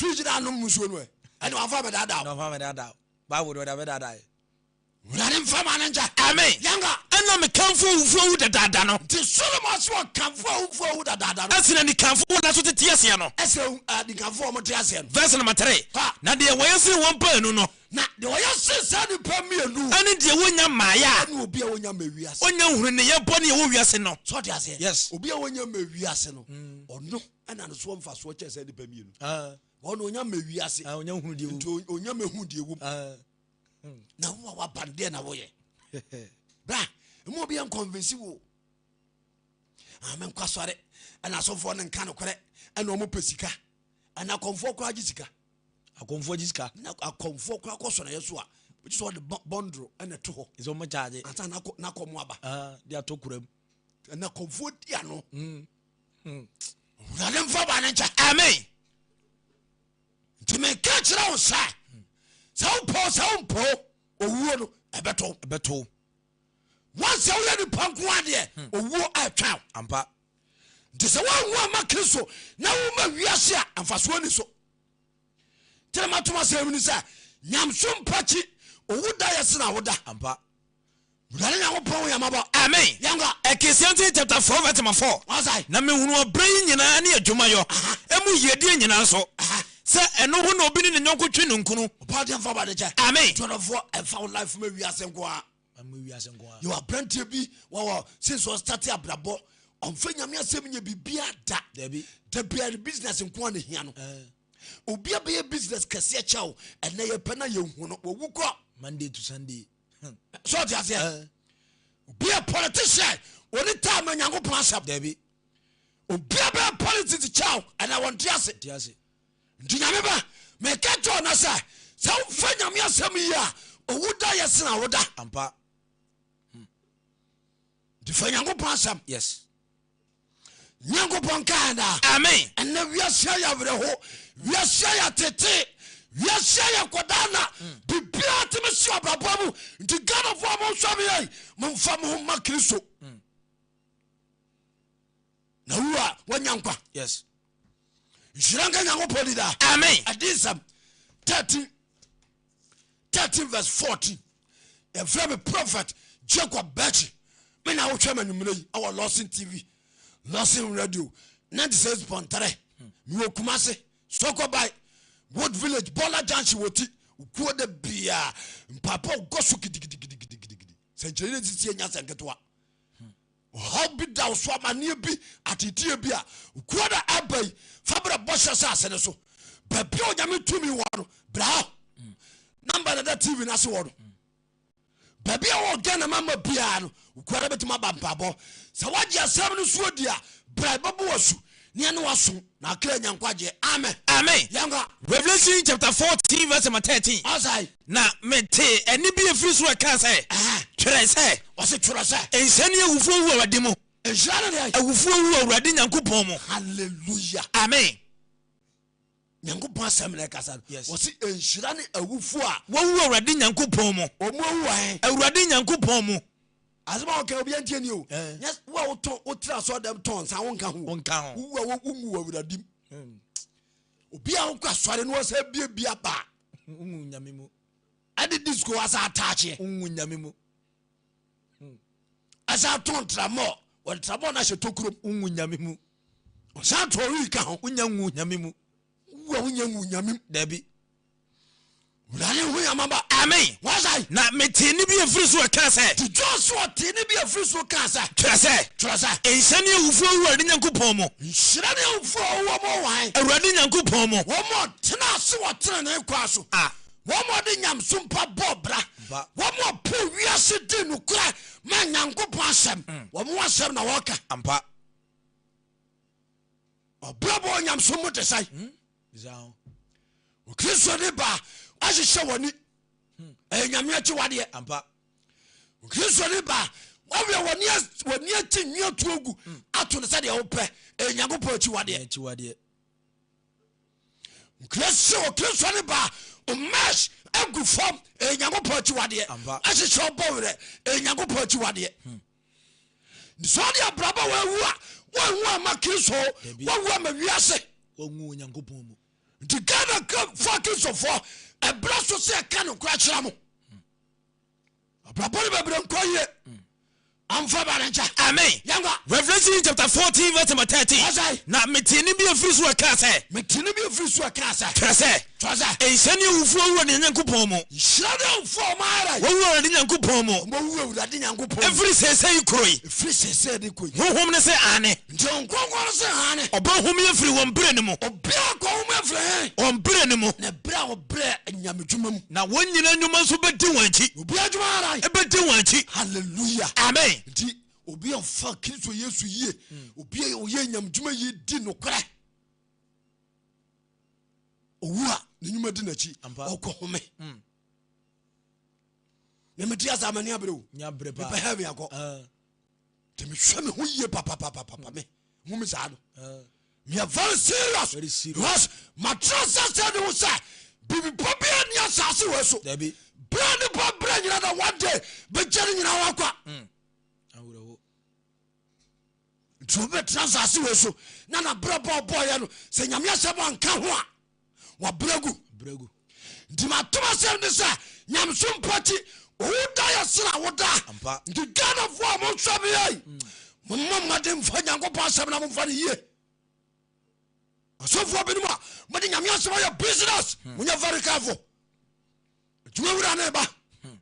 Fridge na anom nsuo no ɛ ɛne wamfa mɛdaadaa Na ɔfa mɛdaadaa wo. Bible de ɔde abɛdaadaa yɛ. Wurade mfa ma no nkyɛ. Amen. Yɛnka. Ɛna mekamfo awufoɔ awu dadaada no. Nti Solomon se ɔkamfo awufoɔ awu dadaada no. Ɛsene anikanfoɔ a wɔda so tete aseɛ no. Ɛsene anikanfoɔ a wɔte aseɛ no. Verse number 3. Ka. Na deɛ wɔyɛ sene wɔn baanu no. Na deɛ ɔyɛ sen saa nnipa mmienu. Ɛne deɛ wɔnnya mmaeɛ a. Ɛne obi a wɔnnya mmaa wiase. Ɔnnya nhunu nneyɛɛ bɔne a ɛwɔ wiase no. So ɔte aseɛ? Yes. Obi a wɔnnya mmaa wiase no, ɔno ɛna ne soɔ mfasoɔ kyɛn saa nnipa mmienu. Ɔno ɔnya mmaa wiase. Ɔnya nhunu deɛ ɛwɔ mu. Nti ɔnya mmɛhu deɛ ɛwɔ mu. Na wo a waba no deɛ na woyɛ? Bra, ɛmu obi yɛ nkɔnvinsi wo. Ah, menkɔ asɔre ɛna asɔfoɔ no nka nokorɛ ɛna ɔmo pɛ sika ɛna akɔmfoɔ koraa gye sika. Akɔmfoɔ gye sika. Na akɔmfoɔ koraa kɔ sɔnayɛ so a gye sɛ ɔde bɔndoro ɛna ɛto hɔ. Ɛsɛ ɔmo kyaagye. Ansa nakɔ mo aba. Ah, de ato kura mu. Ɛna akɔmfoɔ di ano. Wurade mfa ba ne nkyɛ. Amen. Nti meka kyerɛ wo sɛ sɛ wopɔ sɛ wompɔ owuo no ɛbɛto. Ɛbɛto. Wansɛ woyɛ nipa nko adeɛ owuo ɛtwɛn. Ampa. Nti sɛ woanwu ama Kristo na woma wiase a mfasoɔ ni so. Nti na matom asɛm ni sɛ nyamso mpakyi owu da yɛ sena woda. Ampa. Wurade Nyankopɔn hu yɛn mmɔbɔ. Amen. Yɛnkɔ. Ecclesiastes chapter 4 verse number 4. Ɔsai. Na mehunu ɔbrɛ yi nyinaa ne adwumayɔ emu yiedie nyinaa nso, sɛ ɛno ho na obi ne ne yɔnko twe ninkunu. Ɔbaa deɛ mfa bɔne kyɛ. Amen. Nti ɔdɔfoɔ ɛmfa wo life ma wiase nko ara. Yɛwɔ aberanteɛ bi wɔwɔ since ɔstate abrabɔ ɔmfa nyame asɛm nyɛ biribiara da. Dabi. Da biara ne business nko ara na hia no. Obi abɛyɛ business kɛseɛ kyɛ wo ɛnɛ yɛpɛ na yɛhu no wɔwu kɔ. Monday to Sunday. So ɔte aseɛ? Obi yɛ politician ɔne time ma Nyankopɔn asɛm. Dabi. Obi abɛyɛ politics kyɛ wo ɛnɛ wɔnte ase. Nte ase. Nti nyame ba meka kyɛ ɔna sɛ sɛ wofa nyame asɛm yi a owu da yɛ sena wo da. Ampa. Nti fa Nyankopɔn asɛm. Yes. Nyankopɔn kaa daa. Amen. Ɛnɛ wiase ayɛ awerɛho, wiase ayɛ tete, wiase ayɛ kɔdaa na biribiara tumi si ɔbrabɔ mu. Nti Ghanafoɔ a monhwɛ me yɛi, momfa mo ho ma Kristo. Na wu a wanya nkwa. Yes. Nhyira nka Nyankopɔn di daa. Amen. Adiyisɛm 13 13 verse 14. Yɛfrɛ me Prophet Jacob Bɛkyi. Me na wohwɛ ma nwummerɛ yi ɛwɔ Lawson TV, Lawson Radio 96.3. Mewɔ Kumase, Sokobai, Wood Village, Bola Junction wɔ ti. Kuo da biaa mpaebɔ gɔ so gidigidigidigidi. Sɛnkyerɛnne sisi anya sɛ nketewa. Ɔhaw bi da wo so, amanneɛ bi, ateteɛ bi a, kuo na ɛba yi, fa bra bɔhyɛ asase no so. Baabi a Onyame tumi wɔ no, bra hɔ. Namba na da TV no ase wɔ no. Baabi a wɔ Ghana mama biara no, kuo na bɛtumi aba mpaebɔ. Sɛ woagye asɛm no so di a, bra ɛbɛbɔ w'asu ne ɛne w'asom na akra anya nkwagyeɛ. Amen. Amen. Yɛnkɔ. Revelation chapter 14 verse number 13. Ɔsɛe. Na metee ɛnne bi a ɛfiri soro a ɛkaa sɛ, Twerɛ sɛ. Ɔse twerɛ sɛ. Nhyira ne awufoɔ wu Awurade mu. Nhyira ne deɛn? Awufoɔ wu Awurade Nyankopɔn mu. Hallelujah. Amen. Nyankopɔn asɛm na ɛkasa no. Yes. Ɔse nhyira ne awufoɔ a. Wɔwu Awurade Nyankopɔn mu. Wɔn awu wɔ he? Awurade Nyankopɔn mu. Asɛm a wɔka obi antie ni o. Eh. Nyɛ wo a wotɔn wotra asɔre dɛm tɔn nsa wonka ho. Wonka ho. Wowu a wonwu wɔ Awurade mu. Obi a wokɔ asɔre no wɔsɛ biabia ba. Wonwu Nyame mu. Ɛde disco asa ataakyeɛ. Wonwu Nyame mu. Ɛsɛ atɔn tramɔ wɔde tramɔ no ahyɛ tokurom. Wonwu Nyame mu. Ɔsan tɔn wii ka ho. Wonya nwu Nyame mu. Wu a wonya nwu Nyame mu. Dabi. Wurade hu yɛn mmɔbɔ. Amen. Wasae. Na metee nne bi a ɛfiri soro ɛkaa sɛ. Nti John so ɔtee nne bi a ɛfiri soro kaa sɛ. Twerɛ sɛ. Twerɛ sɛ. Nhyira ne awufoɔ a wɔwɔ Awurade Nyankopɔn mu. Nhyira ne awufoɔ a wɔwɔ mo wan. Awurade Nyankopɔn mu. Wɔn a wɔtena ase wɔ tenenee kwan so. A. Wɔn a wɔde nyamesom pa bɔɔ bra. Ba. Wɔn a wɔpoo wiase dii nokorɛ maa Nyankopɔn asɛm. Wɔn ho asɛm na wɔka. Ampa. Ɔbrabɔ wɔ nyamesom mu te sɛn? Okristoni ba wahyehyɛ w'ani ɛyɛ nyame akyiwadeɛ. Okristoni ba wawie w'ani akyi nwia tuo gu ato no sɛdeɛ wopɛ ɛyɛ Nyankopɔn akyiwadeɛ. Okristoni ba omesh agu fam ɛyɛ Nyankopɔn akyiwadeɛ. Ahyehyɛ ɔbɔ werɛ ɛyɛ Nyankopɔn akyiwadeɛ. Sɛ ɔde abrabɔ wawu a wanwu ama Kristo, wawu ama wiase. Wanwu Onyankopɔn mu. Nti Ghana foɔ Kristofoɔ ɛberɛ so sɛ ɛka nokora kyerɛ mo. Abrabɔ no bebree nkɔ yie. Ɔmfa ba ne nkyɛ. Amen. Yɛnkɔ. Revelation chapter 14 verse number 13. Ɔsɛe. Na metee nne bi a ɛfiri soro a ɛkaa sɛ. Metee nne bi a ɛfiri soro a ɛkaa sɛ. Twerɛ sɛ. Twerɛ sɛ. Nhyira ne awufoɔ a wɔwu Awurade Nyankopɔn mu. Nhyira ne awufoɔ a wɔn ara. Wɔwu Awurade Nyankopɔn mu. Wɔwu Awurade Nyankopɔn mu. Ɛfiri seesei rekɔ yi. Ɛfiri seesei de kɔ yi. Honhom no se, Aane. Nti Honhom Kronkron no se, Aane. Ɔbɛhome afiri wɔn berɛ no mu. Obiara kɔhome afiri he? Wɔn berɛ no mu. Ne berɛ a wɔbrɛ nyamedwuma mu. Na wɔn nyinaa nnwuma nso bɛdi wɔn akyi. Obiara adwuma ara. Ɛbɛdi wɔn akyi. Hallelujah. Amen. Nti obi a ɔfa Kristo Yesu yie, obi a ɔyɛ nyamedwuma yie di nokorɛ. Owu a ne nnwuma di n'akyi, ɔkɔ home. Na mete asa amani abere o. Mepɛ heaven akɔ. Nti mehwɛ me ho yie papapapapa me hu me saa no. Meyɛ very serious because matena sɛ sɛ ne ho sɛ biribi pa biara nni asase wei so. Berɛ nipa berɛ nyina da one day bɛgya no nyina wakwa. Mm. Nti obi bɛtena asase wei so na nabrɛ bɔ ɔbɔɔyɛ no sɛ nyame asɛm anka ho a wabrɛ gu. Nti matom asɛm ne sɛ nyamesom mpakyi owu da yɛ sena woda. Nti Ghanafoɔ a monhwɛ me ei mm. mommɔ mmɔden mfa Nyankopɔn asɛm na momfa no yie. Asɔfoɔ binom a mode nyame asɛm ayɛ business hmm. monyɛ very careful. Adwuma wura ne ba hmm.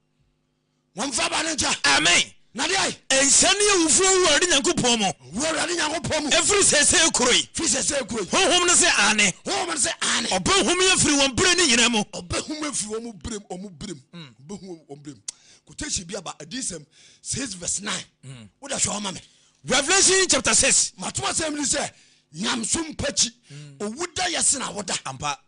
Wɔmfa ba ne nkyɛ. Amen. Na deɛ. Nhyɛ ne awufoɔ wu Awurade Nyankopɔn mu. Wu Awurade Nyankopɔn mu. Ɛfiri seesei kuro yi. Firi seesei kuro yi. Honhom no se aane. Honhom no se aane. Ɔbɛhome afiri wɔn berɛ no nyinaa mu. Ɔbɛhome afiri wɔn berɛ mu, wɔn berɛ mu. Mm. Ɔbɛhu wɔn berɛ mu. Quotation bi aba Adiyisɛm 6 verse 9. Mm. Wode hwɛ hɔ ma me. Revelation chapter 6. Matom asɛm ni sɛ nyamesom mpakyi. Mm. Owu da yɛ sena woda. Ampa.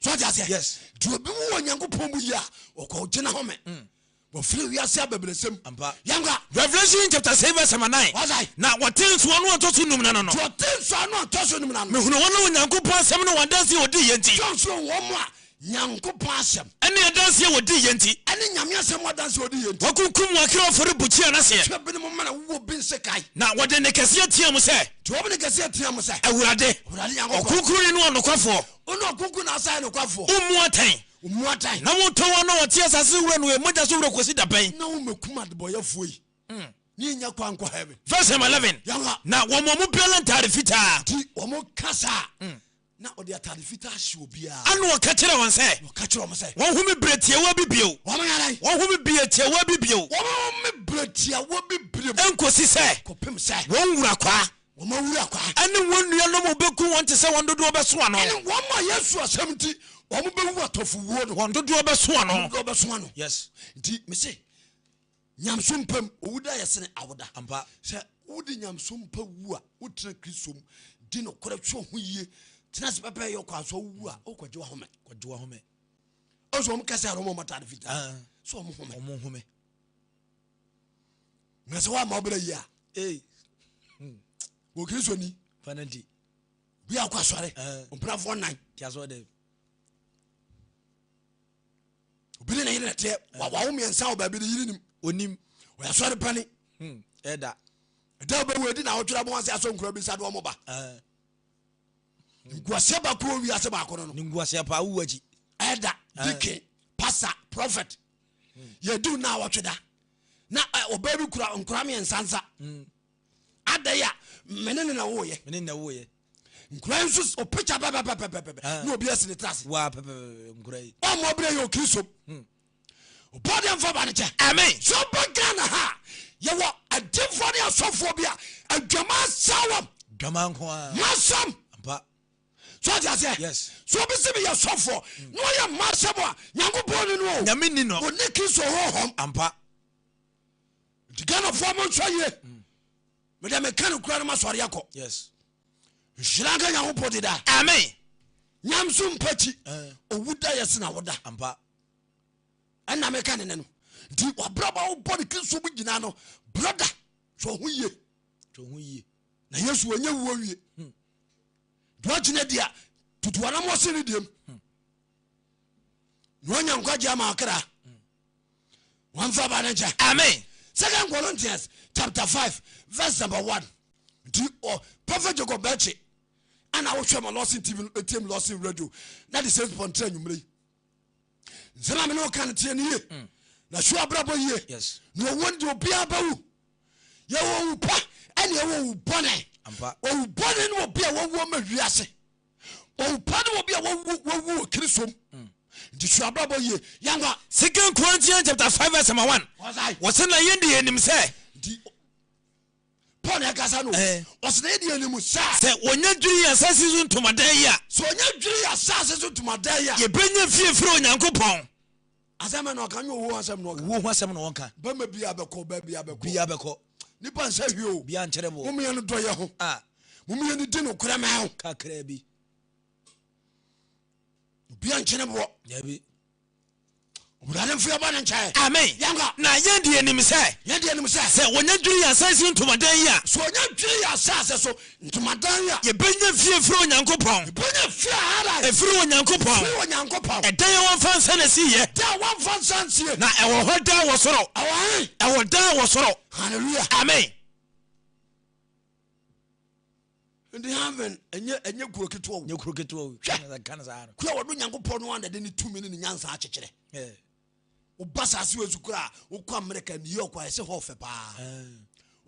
So ɔte aseɛ? Yes. Nti obi wu wɔ Nyankopɔn mu yie a, ɔkɔ gyina hɔ mɛ. Mm. Wɔfiri wiase abɛbrɛsɛm. Ampa. Yɛnkɔ. Revelation chapter 6 verse number 9. Ɔsai. Na wɔte nsoano a ɛtɔ so num no ano no. Nti wɔte nsoano a ɛtɔ so num no ano. Mehunu wɔn a Onyankopɔn asɛm ne wɔn adanseɛ a wɔdii yɛ nti. John so wɔn a Nyankopɔn asɛm. Ɛne adanseɛ a wɔdii yɛ nti. Ɛne Nyame asɛm mu adanseɛ a wɔdii yɛ nti. Wɔakunkum wɔn akra afɔrebukyia no aseɛ. Hwɛ binom mana wowɔ bi nsekan. Na wɔde nne kɛseɛ teaa mu sɛ. Nti wɔn ne kɛseɛ teaa mu sɛ. Awurade. Awurade Nyankopɔn. Ɔkronkronni ne ɔnokwafoɔ. Wo ne ɔkronkron na asa yɛ nokwafoɔ. Wommu atɛn. Wommu atɛn. Na wontɔ wɔn a wɔte asase so wura no wɔn mogya so werɛ kɔsi da bɛn? Na wommɛkum adebɔyɛfoɔ yi. Ne yɛnnya kwan nkɔ heaven. Verse number 11. Yɛnkɔ. Na wɔn mu biara ntaade fitaa. Nti wɔn ka saa. Na ɔde ataade fitaa hyɛ obiara. Ɛna ɔka kyerɛɛ wɔn sɛ. Na ɔka kyerɛɛ wɔn sɛ. Wɔnhome berɛ tiawa bi bio. Wɔn nyɛ dɛn? Wɔnhome bie tiawa bi bio. Wɔnhome berɛ tiawa bi bio. Ɛnkɔsi sɛ. Kɔpem sɛ. Wɔn wura kwaa. Wɔn awura kwaa. Ɛne wɔn nuanom bɛku wɔn te sɛ wɔn dodoɔ bɛso ano. Ɛne wɔn a Yesu asɛm nti wɔn bɛwu atɔfowuo no. Wɔn dodoɔ bɛso ano. Wɔn dodoɔ bɛso ano. Yes. Nti mese nyamesom pa mu owu da yɛ sene awoda. Ampa. Sɛ wode nyamesom pa wu a wotena Kristo mu di nokorɛ hwɛ ho yie tena ase pɛpɛ yɛ ɔkwan so wu a wokɔgye wahome. Kɔgye wahome. Ɔsɛ wɔn kɛsɛ a wɔn wɔn ataade fitaa. Ah. So wɔn home. Wɔn home. Na sɛ woama wobɛrɛ yie a. Ee. Wɔ Kristo ni. Fanadi. Bi akɔ asɔre. Ah. Mprafoɔ nan. Ti asɔre dɛ. Obi ne ne yere na teɛ. Wawo mmiɛnsa wɔ baabi ne yere nim. Onim. Ɔyɛ asɔre pani. Hmm. Ɛda. Ɛda wobɛwu adi na wotwerɛ mo ase asɔ nkura bi nsa de wɔn ba. Ah. Nkuaseɛ baako wɔ wiase baako no no. Ne nkuaseɛ paa wowu akyi. Ɛda. Deacon, pastor, prophet. Yɛdi na awɔtwe da. Na ɔbaa bi kura nkura mmiɛnsa nsa. Adɛn a mene ne na woyɛ. Mene na woyɛ. Nkura yi nso o picture pɛpɛpɛpɛpɛ Ah. na obi asi ne tiri ase. Waa pɛpɛpɛpɛ nkura yi. Ɔmmɔ berɛ yɛ okristo. Ɔbɔ deɛ mfa ba no kyɛ. Amen. Sɛ ɔba Ghana ha a, yɛwɔ adifoɔ ne asɔfoɔ bi a adwaman sa wɔm. Dwaman nko ara. Masɛm. Ampa. So ɔte aseɛ? Yes. So obi si meyɛ sɔfoɔ na ɔyɛ masɛm a Nyankopɔn ni no o. Nyame ni no. Ɔni Kristo honhom. Ampa. Nti Ghanafoɔ monhwɛ yie. Mede meka no kura no masɔre akɔ. Yes. Nhyira nka Nyankopɔn de daa. Amen. Nyamso mpakyi. Eh. Owu da yɛ sena woda. Ampa. Ɛna meka ne ne no. Nti wabrabɔ a wobɔ ne Kristo mu gyina no brother hwɛ ho yie. Hwɛ ho yie. Na Yesu wɔnyɛ wuo wie. Deɛ ɔgyina di a tutu anamɔ se ne diem. Na wanya nkwagye ama akra. Wɔmfa ba ne nkyɛ. Amen. Second Corinthians chapter 5 verse number 1. Nti ɔ Prophet Jacob Bɛkye. Ana wohwɛ ma Lawson TV tiem Lawson Radio na de sɛ pɔntrɛ anwummerɛ yi. Nsɛm a mene wo ka no tie no yie. Na su abrabɔ yie. Yes. Na owuo no deɛ obiara bɛwu. Yɛwɔ owu pa ɛne ɛwɔ owu bɔne. Ampa. Owu bɔne ne obi a wawu ama wiase. Owu pa ne obi a wawu wawu wɔ Kristo mu. Nti su abrabɔ yie. Yɛnkɔ. Second Corinthians chapter 5 verse number 1. Ɔsae. Wɔse na yɛn de yɛnim sɛ. Nti Paul na ɛkasa no. Eh. Ɔse na yɛn de yɛnim sɛ. Sɛ wɔnya dwiri yɛn asase so ntomadan yi a. Sɛ wɔnya dwiri yɛn asase so ntomadan yi a. Yɛbɛnya fie firi Onyankopɔn. Asɛm bɛ na ɔka nyɛ owuo ho asɛm na ɔka. Owuo ho asɛm na ɔka. Bɛma biara bɛkɔ, ɔbaa biara bɛkɔ. Biara bɛkɔ. Nipa nsɛ hwee o. Biara nkyerɛ boɔ. Mom yɛn dɔ yɛ ho. Ah. Mom yɛn di nokorɛ ma ho. Kakra bi. Obiara nkyene boɔ. Dabi. Awurade mfa yɛn bɔne nkyɛ. Amen. Yɛnkɔ. Na yɛn deɛ yɛnim sɛ. Yɛn deɛ yɛnim sɛ. Sɛ wɔnya dwiri yɛn asase so ntomadan yi a. Sɛ wɔnya dwiri yɛn asase so ntomadan yi a. Yɛbɛnya fie firi Onyankopɔn. Yɛbɛnya fie a ara. Ɛfiri Onyankopɔn. Ɛfiri Onyankopɔn. Ɛdan a wɔmfa nsa na ɛsiiɛ. Ɛdan a wɔmfa nsa nsie. Na ɛwɔ hɔ daa wɔ soro. Ɛwɔ he? Ɛwɔ daa wɔ soro. Hallelujah. Amen. Nti heaven ɛnyɛ ɛnyɛ kuro ketewa o. Nyɛ kuro ketewa o. Hwɛ. Ka no saa no. Kuro a wɔde Onyankopɔn no ara na ɛde ne tumi ne ne nyansa akyekyerɛ. Woba saase wei so koraa wokɔ America New York a yɛse hɔ fɛ paa.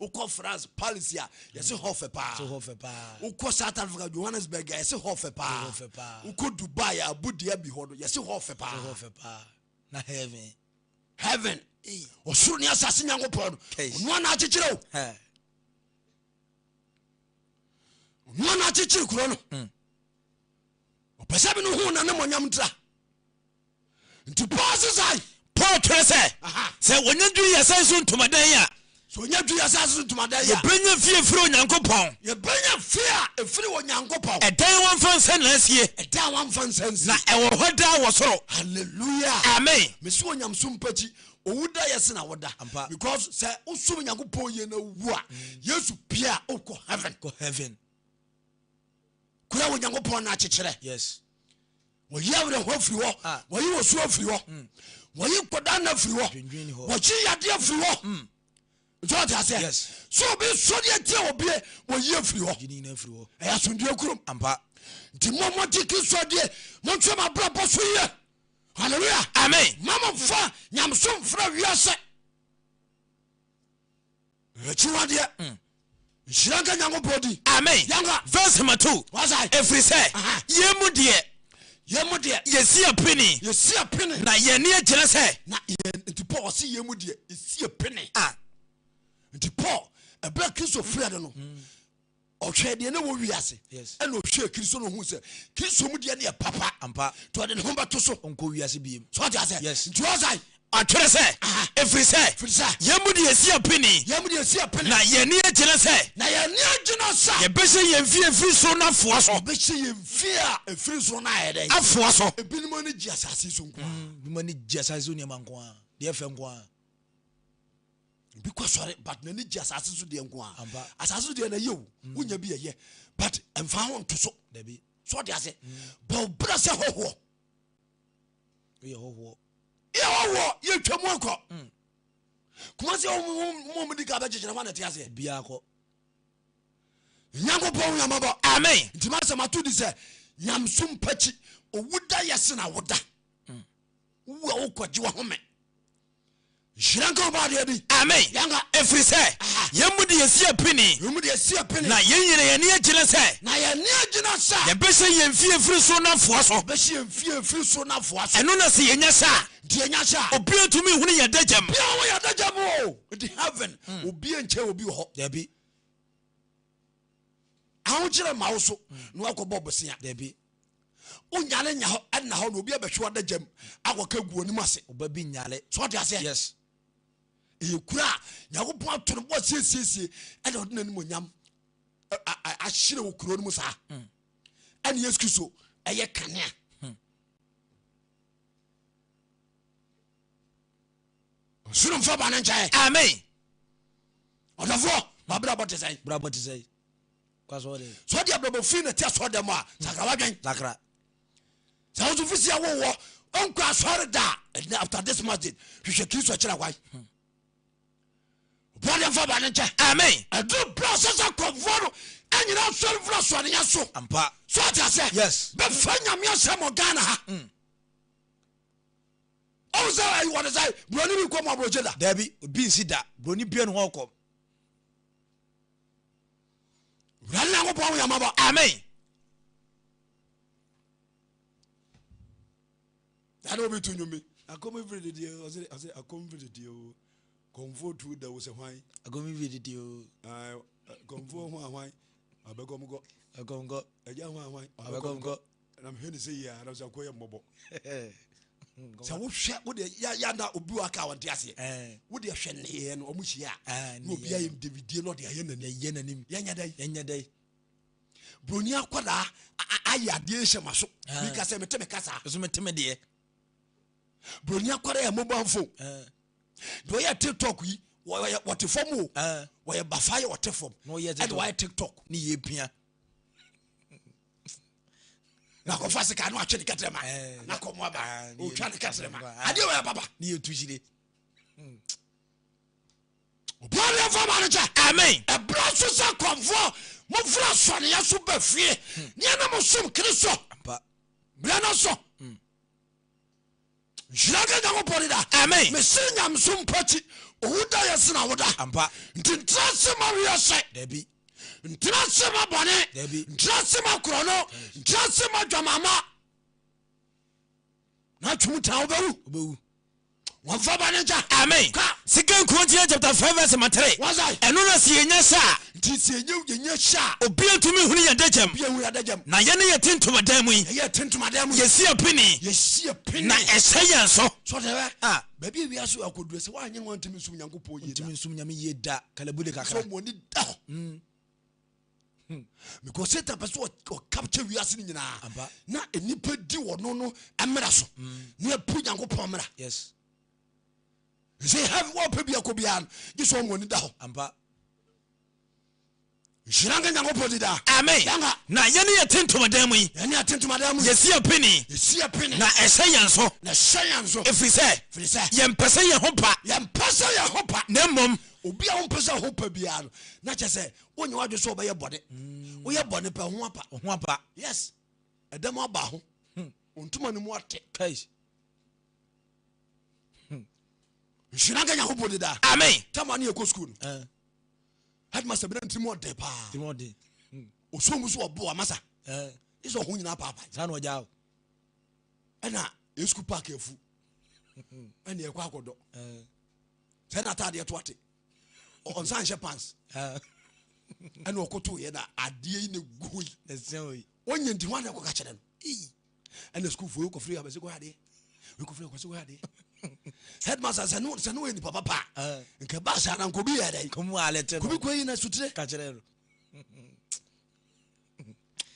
Wokɔ France Paris a yɛse hɔ fɛ paa. Hɔ fɛ paa. Wokɔ South Africa Johannesburg a yɛse hɔ fɛ paa. Hɔ fɛ paa. Wokɔ Dubai a Abu Dhabi hɔ no yɛse hɔ fɛ paa. Hɔ fɛ paa. Na heaven. Heaven. Ɔsoro ne asase Nyankopɔn no. Ɔno ana akyekyerɛ o. Ɔno ana akyekyere kuro no. Ɔpɛ sɛ bi no hu na ne mɔnyam ntra. Nti Paul sesae. Paul twerɛ sɛ, sɛ wɔnya dwiri yɛn asase so ntomadan yi a. Sɛ wɔnya dwiri yɛn asase so ntomadan yi a. Yɛbɛnya fie firi Onyankopɔn. Yɛbɛnya fie a ɛfiri Onyankopɔn. Ɛdan a wɔmfa nsa na asie. Ɛdan a wɔmfa nsa nsie. Na ɛwɔ hɔ daa wɔ soro. Hallelujah. Amen. Mesi onyamesom pa akyi. Owu da yɛ sena woda. Ampa. Because sɛ wosom Nyankopɔn yie na wu a, Yesu pie a wokɔ heaven. Kɔ heaven. Kura wɔ Nyankopɔn na akyekyerɛ. Yes. Wɔyi awerɛhoɔ afiri hɔ. Ah. Wɔyi wɔsuo afiri hɔ. Wɔyi nkɔdaa nna afiri hɔ. Dwendwen ni hɔ. Wɔkyi yadeɛ afiri hɔ. Nti ɔte aseɛ. Yes. So obi sɔre atia obie wɔyi afiri hɔ. Gye ne nyinaa afiri hɔ. Ɛyɛ asomdwoeɛ kurom. Ampa. Nti mo mogye Kristo adie montwe mo abrabɔ so yie. Hallelujah. Amen. Ma momfa nyamesom mfra wiase. Akyiwadeɛ. Nhyira nka Nyankopɔn din. Amen. Yɛnkɔ. Verse number 2. Wasae. Ɛfiri sɛ Aha. yɛn mu deɛ Yɛn mu deɛ. yɛsi apini. Yɛsi apini. Na yɛn ani agyina sɛ. Na yɛn nti Paul ɔsi yɛn mu deɛ yɛsi apini. Ah. Nti Paul ɛberɛ Kristo frɛ no no. Ɔhwɛɛ deɛ na ɛwɔ wiase ɛna ɔhwɛɛ Kristo na ɔhuu sɛ Kristo mu deɛ ne yɛ papa. Ampa. Nti ɔde ne ho bɛto so. Ɔnkɔ wiase biem. So ɔte aseɛ? Yes. Nti ɔsae. Ɔtwerɛ sɛ, Ɛfiri sɛ, Ɛfiri sɛ, yɛn mu deɛ yɛsi apini. Yɛn mu deɛ yɛsi apini. Na yɛn ani agyina sɛ. Na yɛn ani agyina sɛ. Yɛbɛhyɛ yɛn fie afiri soro no afoa so. Yɛbɛhyɛ yɛn fie a ɛfiri soro no ayɛ dɛn? Afoa so. Ebinom ani gye asase so nko ara. Ebinom ani gye asase so nneɛma nko ara. Deɛ ɛfɛ nko ara. Obi kɔ sɔre but n'ani gye asase so deɛ nko a. Ampa. Asase so deɛ na ɛyɛ o. Wonya bi ɛyɛ but ɛmfa ho nto so. Dabi. So ɔde ase. Bɔ obra sɛ hɔhoɔ. Woyɛ hɔhoɔ. Yɛ hɔhoɔ yɛtwa mu akɔ. Kumasi wɔn mu di ka bɛkyekyere wɔn na ɛte aseɛ. Obiara kɔ. Nyankopɔn hu yɛn mmɔbɔ. Amen. Nti masɛm ato di sɛ nyamsom pakyi owu da yɛ sena woda. Wowu a wokɔgye wahome. Nhyira nka ɔbɔadeɛ din. Amen. Yɛnka. Ɛfiri sɛ, yɛn mu deɛ yɛsi apini. Yɛn mu deɛ yɛsi apini. Na yɛn nyina yɛn ani agyina sɛ. Na yɛn ani agyina sɛ. Yɛbɛhyɛ yɛn fie afiri soro no afoa so. Yɛbɛhyɛ yɛn fie afiri soro no afoa so. Ɛno na sɛ yɛnya hyɛ a. Nti yɛnya hyɛ a. Obiara ntumi nhunu yɛn adagya mu. Obiara wɔ yɛn adagya mu o. Nti heaven, obiara nkyɛn obi wɔ hɔ. Dabi. Ahokyerɛ ma wo so na wakɔbɔ bosea. Dabi. Wonyale nya hɔ ɛna hɔ na obi abɛhwe w'adagya mu akɔka gu anim ase. Ɔba bi nyale. So ɔte aseɛ? Yes. Ɛyɛ kura a Nyankopɔn ato no bɔ siesiesie ɛna ɔde n'anim onyam ahyerɛ wɔ kuro no mu saa. Ɛne Yesu Kristo ɛyɛ kanea. Soro mfa ba no nkyɛn. Amen. Ɔdɔfoɔ, wabrabɔ te sɛn? Brabɔ te sɛn? Sɛ ɔde abrabɔ fi na ti asɔre dɛm a sakra wadwen. Sakra. Sɛ woso fi si awowɔ ɔnkɔ asɔre da ɛnɛ after this masjid hwehwɛ Kristo akyira kwan. Bɔde mfa bɔne nkyɛ. Amen. Ɛduru berɛ a ɔsɛ sɛ kɔmfoɔ no anyina asɔre mfiri asoɔdenyɛ so. Ampa. So ate aseɛ? Yes. Bɛfa Nyame asɛm wɔ Ghana ha. Ɔhu sɛ ɛyi wɔde sɛ buroni bi kɔ mu aburokye da. Dabi, obi nsi da. Buroni bia ne hɔ ɔkɔm. Wurade Nyankopɔn hu yɛn mmɔbɔ. Amen. Yàrá obi tu nnwom bi. Akɔm firi didi o, ɔsɛ ɔsɛ akɔm firi didi o. Kɔmfoɔ tu da wo sɛ hwan? Akɔm firi didi o. Kɔmfoɔ ho ahwan? Abɛkɔm kɔ. Abɛkɔm kɔ. Agya ho ahwan? Abɛkɔm kɔ. Na mehwɛ ne sɛ yie a, na sɛ akɔ yɛ mmɔbɔ. Sɛ wohwɛ wo deɛ ya ya na obi wa ka wɔn te aseɛ. Wo deɛ hwɛ nneyɛɛ no wɔn hyia a. Na obi ayɛ Davidie na ɔde ayɛ n'anim. Yɛ n'anim. Yɛnyɛ dɛ. Yɛnyɛ dɛ. Broni akwadaa ayɛ adeɛ hyɛ ma so. Mi ka sɛ mete me kasa. Nso mete me deɛ. Broni akwadaa yɛ mobile phone. Deɛ ɔyɛ tiktok yi wɔte fam o. Wɔyɛ bafa yɛ wɔte fam. Ɛna wɔayɛ tiktok. Ne yɛ pia. Na akɔfa sika no atwe ne kɛtɛrɛma. Na kɔn mu aba. Otwa ne kɛtɛrɛma. Adeɛ wɔyɛ papa. Ne yɛ tu hyire. Obiara mfa ma no kyɛ. Amen. Ɛberɛ so sɛ kɔmfoɔ mofiri asɔneɛ so ba fie ne ɛne mo som Kristo. Berɛ no so. Nhyira nka Nyankopɔn de da. Amen. Mese nyamesom mpo akyi owu da yɛ sena wo da. Ampa. Nti ntra se ma wiase. Dabi. Ntra se ma bɔne. Dabi. Ntra se ma korɔno. Ntra se ma dwamama. Na twom taa wobɛwu. Wobɛwu. Wɔmfa bɔne nkyɛ. Amen. Ka. Second Corinthians chapter 5 verse number 3. Wɔsɛ. Ɛno na sɛ yɛnya hyɛ a. Nti sɛ yɛnya yɛnya hyɛ a. Obiara ntumi nhunu yɛn adagyam. Obiara nhunu yɛn adagyam. Na yɛne yɛte ntomadan mu yi. Yɛyɛ te ntomadan mu yi. Yɛsi apini. Yɛsi apini. Na ɛhyɛ yɛn so. So ɔte bɛ. Ah. Baabi a wiase akɔduru sɛ woanyɛ no antumi nsom Nyankopɔn yie da. Ntumi nsom Nyame yie da. Kalabule kakra. Sɛ wɔn ani da hɔ. Because Satan pɛ sɛ ɔcapture wiase no nyinaa. Na nnipa di wɔno no mmara so. Na ɛpo Nyankopɔn mmara. Yes. Sɛ heaven wɔpɛ bi akɔ biara no gye sɛ ɔmo ani da hɔ. Ampa. Nhyira nka Nyankopɔn di daa. Amen. Yɛnka. Na yɛne yɛte ntomadan mu yi. Yɛne yɛte ntomadan mu yi. Yɛsi apini. Yɛsi apini. Na ɛhyɛ yɛn so. Na ɛhyɛ yɛn so. Ɛfiri sɛ. Ɛfiri sɛ. Yɛmpɛ sɛ yɛn ho pa. Yɛmpɛ sɛ yɛn ho pa. Na mmom. Obi a wompɛ sɛ ho pa biara no na kyɛ sɛ wonyɛ w'adwene sɛ wobɛyɛ bɔne. Woyɛ bɔne pɛ ho apa. Ho apa. Yes. Ɛdɛm aba ho. Ntoma no mu ate. Kai. Nhyira nka Nyankopɔn di daa. Amen. Tama ne yɛkɔ sukuu no. Headmaster bi na ne tirim ɔden paa. Tirim ɔden. Osuo mu so ɔbo amasa. Isɛ ɔho nyinaa paapa. Saa na ɔgya o. Ɛna yɛ sukuu park afu. Ɛna yɛkɔ akɔdɔ. Sɛ na ataadeɛ to ate. Ɔnsa nhyɛ pants. Ɛna ɔkoto yɛ na adeɛ yi na gu yi. Ɔnyɛ nti ho ana ɛkɔka kyerɛ no. Ɛna sukuufoɔ yi kɔfiri abɛsɛ kɔyɛ adeɛ. Wekɔfiri akɔsɛ kɔyɛ adeɛ. Headmaster sɛ no sɛ no yɛ nipa papa. Nka ba saa na nkobi yɛ dɛ. Kobi kɔ yi na sutire. Ka kyerɛ no.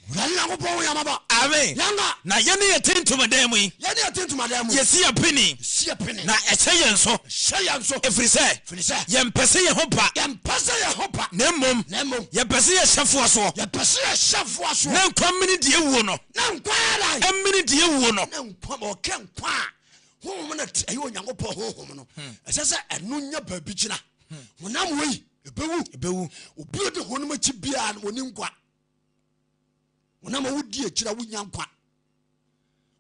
Wurade Nyankopɔn wo yamabɔ. Amen. Yanga. Na yɛne yɛte ntomadan mu yi. Yɛne yɛte ntomadan mu. Yɛsi yɛn pini. Yɛsi yɛn pini. Na ɛhyɛ yɛn so. Ɛhyɛ yɛn so. Ɛfiri sɛ. Ɛfiri sɛ. Yɛmpɛ sɛ yɛn ho pa. Yɛmpɛ sɛ yɛn ho pa. Na mmom. Na mmom. Yɛpɛ sɛ yɛhyɛ foa soɔ. Yɛpɛ sɛ yɛhyɛ foa soɔ. Na nkwa mmene deɛ wuo no. Na nkwa yɛ dɛn? Mmene deɛ wuo no. Na nkwa ɔkɛ nkwa a honhom no ɛyɛ Onyankopɔn honhom no. Ɛsɛ sɛ ɛno nya baabi gyina. Honam wei ɛbɛwu. Ɛbɛwu. Obi a ɔdi honam akyi biara no ɔni nkwa. Honam a wodi akyiri a wonya nkwa.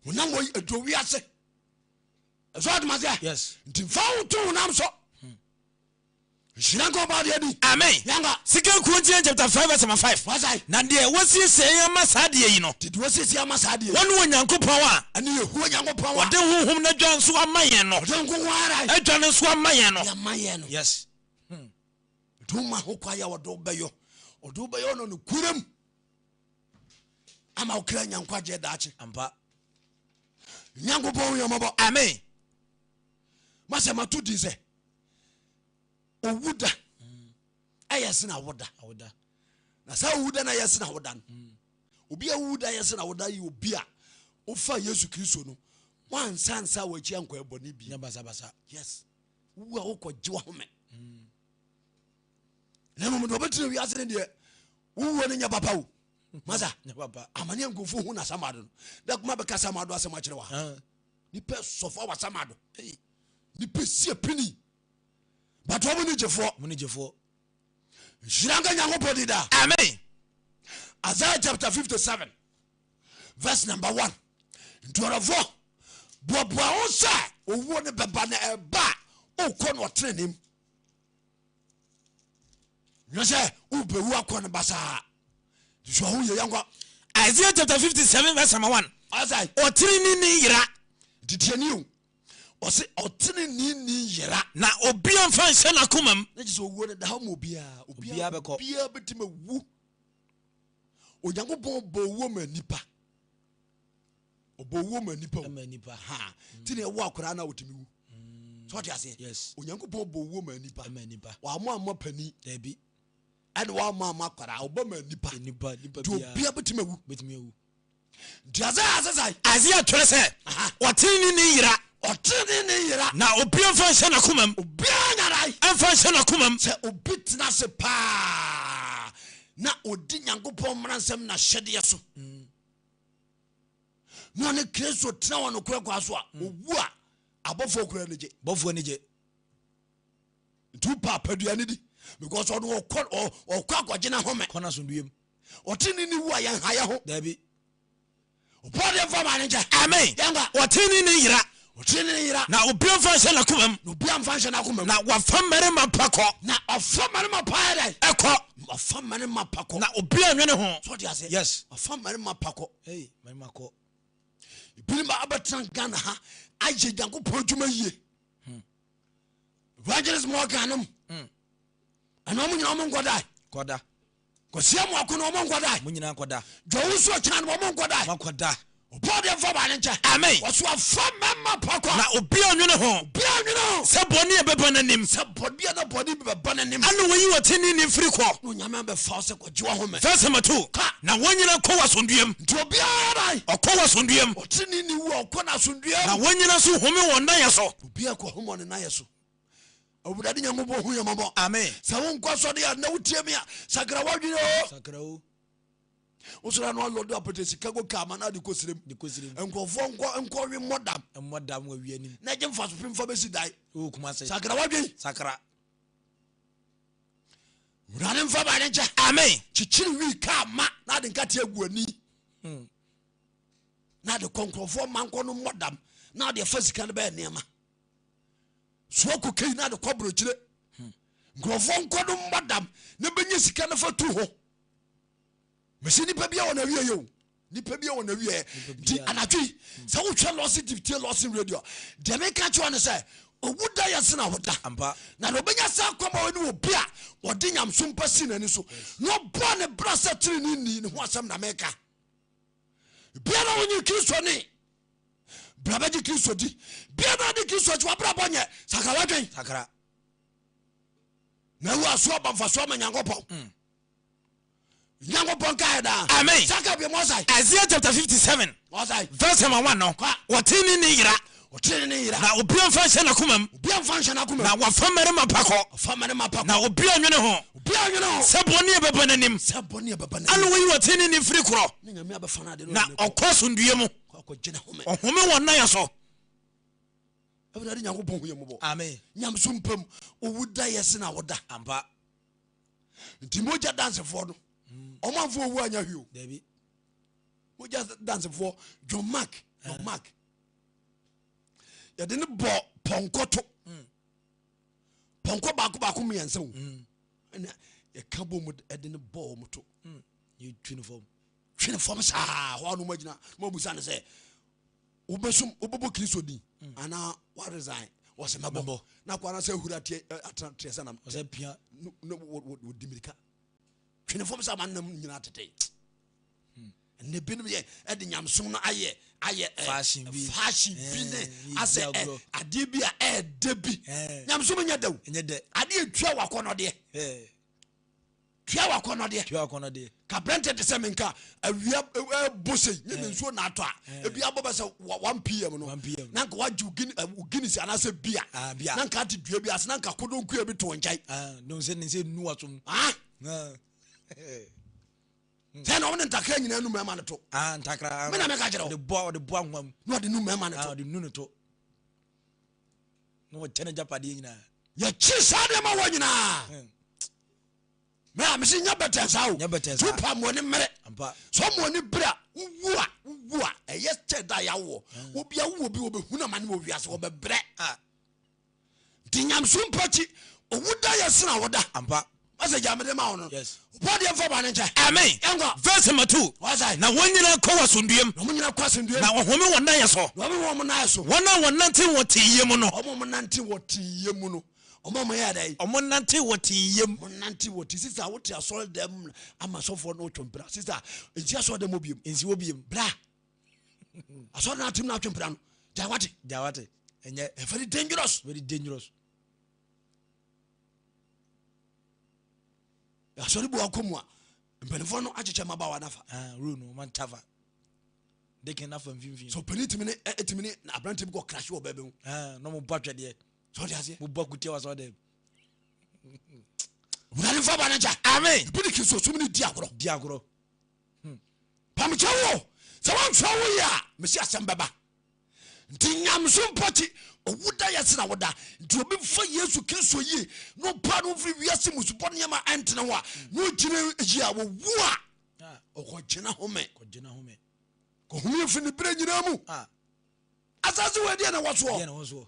Honam wei ɛdɔ wiase. Ɛsɛ ɔdoma sɛ. Yes. Nti nfa wo to honam so. Nhyira nka ɔba adeɛ bi. Amen. Yanga. Second Corinthians chapter 5 verse number 5. Wasae. Na deɛ wɔsiesie yɛn ama saa adeɛ yi no. Nti deɛ wɔsiesie ama saa adeɛ yi. Wɔne Onyankopɔn a. Ɛne Yehowa Nyankopɔn a. Wɔde honhom no adwa nso ama yɛn no. Ɔde nkonko ara. Adwa no nso ama yɛn no. Ama yɛn no. Yes. Nti woma ho kwa yɛ ɔde wobɛyɔ. Ɔde wobɛyɔ no nokorɛm ama wo kra nya nkwagyeɛ daakye. Ampa. Nyankopɔn hu yɛn mmɔbɔ. Amen. Masɛ mato din sɛ owu da ɛyɛ sene awoda. Awoda. Na saa owu da no ɛyɛ sene awoda no. Obi a owu da yɛ sene awoda yɛ obi a wofa Yesu Kristo no wansansa wakyi ankɔ ɛbɔne bi. Nyɛ basabasa. Yes. Wu a wokɔgye wahome. Na mmom deɛ ɔbɛtena wiase no deɛ wowuo no nyɛ papa o. Masa amane nkurɔfoɔ hu nasamado no da kuma bɛka samado asɛm akyerɛ wa. Nipa sɔfo wɔ samado. Nipa si apini. But wɔn ni gyefoɔ. Wɔn ni gyefoɔ. Nhyira nka Nyankopɔn di daa. Amen. Isaiah chapter 57 verse number 1. Nti ɔdɔfoɔ boaboa ho sɛ owuo no bɛba na ɛba a wokɔ no ɔtenene mu. Nyɛ sɛ wobɛwu akɔ no basaa. Nti sɛ ɔho yɛ yɛnkɔ. Isaiah chapter 57 verse number 1. Ɔsɛ. Ɔtenene yera. Nti tiɛ o. Ɔse ɔteneneeni yera. Na obia mfa nhyɛ n'akomam. Na kyerɛ sɛ owuo no da hɔ ma obiara. Obiara bɛkɔ. Obiara bɛtumi awu. Onyankopɔn bɔ owuo ma nipa. Ɔbɔ owuo ma nipa o. Ma nipa. Ha. Ti na ɛwɔ akwaraa na ɔtumi wu. So ɔte aseɛ? Yes. Onyankopɔn bɔ owuo ma nipa. Ma nipa. Wamma amma panin. Dabi. Ɛna wamma amma akwaraa. Ɔbɔ ma nipa. Nipa nipa Nti biara. obiara bɛtumi awu. Bɛtumi awu. Nti Isaiah sɛ sɛn? Isaiah twerɛ sɛ, Ɔteneneeni yera. Ɔteneneeni yera. Na obiara mfa nhyɛ n'akomam. Obiara nya dan. Mfa nhyɛ n'akomam. Sɛ obi tena ase paa na ɔdi Nyankopɔn mmara nsɛm n'ahyɛdeɛ so na ɔne Kristo tena wɔ nokorɛ kwan so a, ɔwu a abɔfoɔ koraa ani gye. Bɔfoɔ ani gye. Nti wopɛ apadua no di because ɔno ɔkɔ ɔkɔ akɔgye n'ahome. Kɔ n'asomdwoeɛ mu. Ɔtene ne wu a yɛn ha yɛ ho. Dabi. Ɔbɔ de nfa ma ne nkyɛ. Amen. Yɛn kwa. Ɔtene ne yera. Ɔtene ne yera. Na obi nfa nhyɛ n'akoma mu. Na obi nfa nhyɛ n'akoma mu. Na wafa mmarima pa kɔ. Na ɔfa mmarima pa yɛ dɛ. Ɛkɔ. Ɔfa mmarima pa kɔ. Na obi anwene ho. So ɔde aseɛ. Yes. Ɔfa mmarima pa kɔ. Hey, mmarima kɔ. Ebinom abɛtena Ghana ha ayɛ Nyankopɔn adwuma yie. Evangelist Morgan nom. Ɛna ɔmo nyina ɔmo nkɔdae. Kɔda. Kwasia mu ako no ɔmo nkɔda. Mo nyinaa nkɔda. Dwawu so ɔkyena no ɔmo nkɔda. Mo nkɔda. Ɔbɔ deɛ nfa baane nkyɛ. Amen. Wɔso afa mɛma pa kɔ. Na obiara nwene ho. Obiara nwene ho. Sɛ bɔne a ɛbɛba n'anim. Sɛ bɔne a na bɔne bi bɛba n'anim. Ana wɔyi ɔteneneeni firi kɔ. Na Onyame abɛfa wo sɛ kɔgye w'ahome. Verse number 2. Ka. Na wɔn nyinaa kɔ wɔ asomdwoeɛ mu. Nti obiara dan. Ɔkɔ wɔ asomdwoeɛ mu. Ɔteneneeni wu a ɔkɔ n'asomdwoeɛ mu. Na wɔn nyinaa nso home wɔn nnaeɛ so. Obiara kɔ home wɔ ne nnaeɛ so. Awurade Nyankopɔn hu yɛ mɔbɔ. Amen. Sɛ wo nkɔ sɔde a na wotie me a sakra w'adwene o. Sakra o. Wosɔre ano alɔdo apɛtɛ sika go kaa ma na ade kɔ sirem. De kɔ sirem. Nkurɔfoɔ nkɔ nkɔ we mmɔ dam. Mmɔ dam wɔ wia nim. Na gye mfaso pem fa bɛsi dan. O kuma se. Sakra w'adwene. Sakra. Wurade mfa ba ne nkyɛ. Amen. Kyikyiri wii kaa ma na ade nkate agu ani. Na ade kɔ nkurɔfoɔ ma nkɔ no mmɔ dam na ade afa sika no bɛyɛ nneɛma. Soa kokain na de kɔ aburokyire. Nkurɔfoɔ nkɔ no mmɔ dam na bɛnya sika no fa tu hɔ. Mese nipa bia wɔ n'awieɛ o. Nipa bia wɔ n'awieɛ. Nti anadwo yi sɛ wohwɛ Lawson TV tie Lawson radio deɛ meka kyerɛ ne sɛ owu da yɛ sena woda. Na deɛ ɔbɛnya saa kɔma wɔ ne obi a ɔde nyamsom pa si n'ani so na ɔbɔ ne bra sɛ tenene ni ne ho asɛm na meka. Biara wonye Kristo ne bra bɛgye kristo di bia na ade kristo akyi wabrabɔ nyɛ sakra wadwen sakra na awu aso aba mfaso ama nyankopɔn nyankopɔn kaɛ daa Amen. saka bi mɔsae Isaiah chapter 57 ɔsae verse number 1 no Kwa. wɔtene ne yera ɔtene ne yera na obiara mfa nhyɛ n'akoma mu obia mfa nhyɛ n'akoma na wafa mmarima pa kɔ ɔfa mmarima pa kɔ na obiara nwene ho obia nwene ho sɛ bɔne a ɛbɛba n'anim sɛ bɔne a ɛbɛba ana n'anim wɔyi wɔtene ne firi korɔ ne nyame abɛfa no ade no na ɔde no kɔ ɔkɔ asomdwoeɛ mu akɔgye ne home ɔhome wɔ nnaeɛ so awurade nyankopɔn hu yɛ mmɔbɔ amen nyameso mpam owu da yɛ sena woda ampa nti mogya dansefoɔ no ɔmanfoɔ owu anya hwee o dabi mogya dansefoɔ John Mark John Mark yɛde ne bɔ pɔnkɔ to pɔnkɔ baako baako mmiɛnsa o ɛna yɛka bɔ mu ɛde ne bɔ wɔn to yɛtwi no fam twene fam saa hɔ a no magyina na mabusa no sɛ wobɛsom wobɛbɔ kristo din anaa woaresign wɔsɛ mɛbɔ na kɔ anasɛ ahuri ateɛ atena teɛ sɛ nam ɔsɛ pia na wɔdi mirika twene fam sɛ ama nam nyina tete ɛnɛ binom yɛ ɛde nyamesom no ayɛ ayɛ fashion bi fashion bi ne asɛ adeɛ bi a ɛɛdɛ bi nyamesom nyɛ dɛ o adeɛ tua wakɔnɔdeɛ tua wakɔnɔdeɛ tua wakɔnɔdeɛ kabrɛntɛ te sɛ menka awia ɛbɔ sei ne ne nsuo na atɔ a ebi abɔ bɛ sɛ 1 pm no na nka wagye wo guinness anaasɛ bia na nka ate dua bi ase na nka kodo nkua bi to nkyɛn sɛ na ɔmo de ntakra nyinaa nu mɛma no to ntakra mena meka kyerɛ wo ɔde bɔ anwa mu na ɔde nu mɛma no to ɔde nu no to na wɔkyɛ no gyapadeɛ nyinaa. Yɛkyi saa nneɛma wɔ nyinaa. Mɛ a mese nyɛ bɛtɛ saa o. Nyɛ bɛtɛ saa. Tupa mo ani mmere. Ampa. Sɛ ɔmo ani bere a wowu a wowu a ɛyɛ kyɛ da yawoɔ. Obi a wowɔ bi wɔbɛhunu amane wɔ wiase wɔbɛbrɛ. Ah. Nti nyamesom mpa akyi owu da yɛ sena wo da. Ampa. Message a mede ma wo no. Yes. Bɔ deɛ mfa bɔne nkyɛ. Amen. Yɛnkɔ. Verse number 2. Wɔsɛ. Na wɔn nyinaa kɔ wɔ asomdwoeɛ mu. Na wɔn nyinaa kɔ asomdwoeɛ mu. Na wɔhome wɔn nan so. Na wɔhome wɔn nan so. Wɔn a wɔnante wɔ teeyɛ mu no. Wɔn a wɔnante wɔ teeyɛ mu no. Wɔn a wɔyɛ dɛ. Wɔn nante wɔ teeyɛ mu. Wɔn nante wɔ tee. Sisa wote asɔre dɛm ama sɔfoɔ no otwa mpira. Sisa nsi asɔre dɛm wɔ biem. Nsi wɔ biem. Bra. Asɔre no atem na atwe mpira no. Gya wate. Gya wate. Ɛnyɛ. Very dangerous. Very dangerous. Asɔre bu akɔ mu a mpanimfoɔ no akyekyɛ mmabaawa no afa. Ah, rule no ɔma ntafa. Dekin nafa mfimfini. So panin tumi ne ɛtumi ne aberante bi kɔ crash wɔ baabi ho. Ah, na ɔmo bɔ atwɛdeɛ. Sɛ ɔde aseɛ. Mo bɔ akutia wɔ asɔre dɛm. Wurade nfa ba ne nkyɛ. Amen. Ebi de kristosom ne di agorɔ. Di agorɔ. Pamkyɛ wo sɛ wɔnhwɛ wo yɛ a mesi asɛm bɛba. Nti nyamesom mpɔkye owu da yɛ sena woda. Nti obi fa Yesu Kristo yie na ɔpa no mfiri wiase musubɔ nneɛma ɛntene ho a na ɔgyina yie a wɔwu a ɔkɔgyina home. Kɔhome mfiri ne berɛ nyinaa mu. Asase wɔ ɛdeɛ na ɛwɔ soɔ.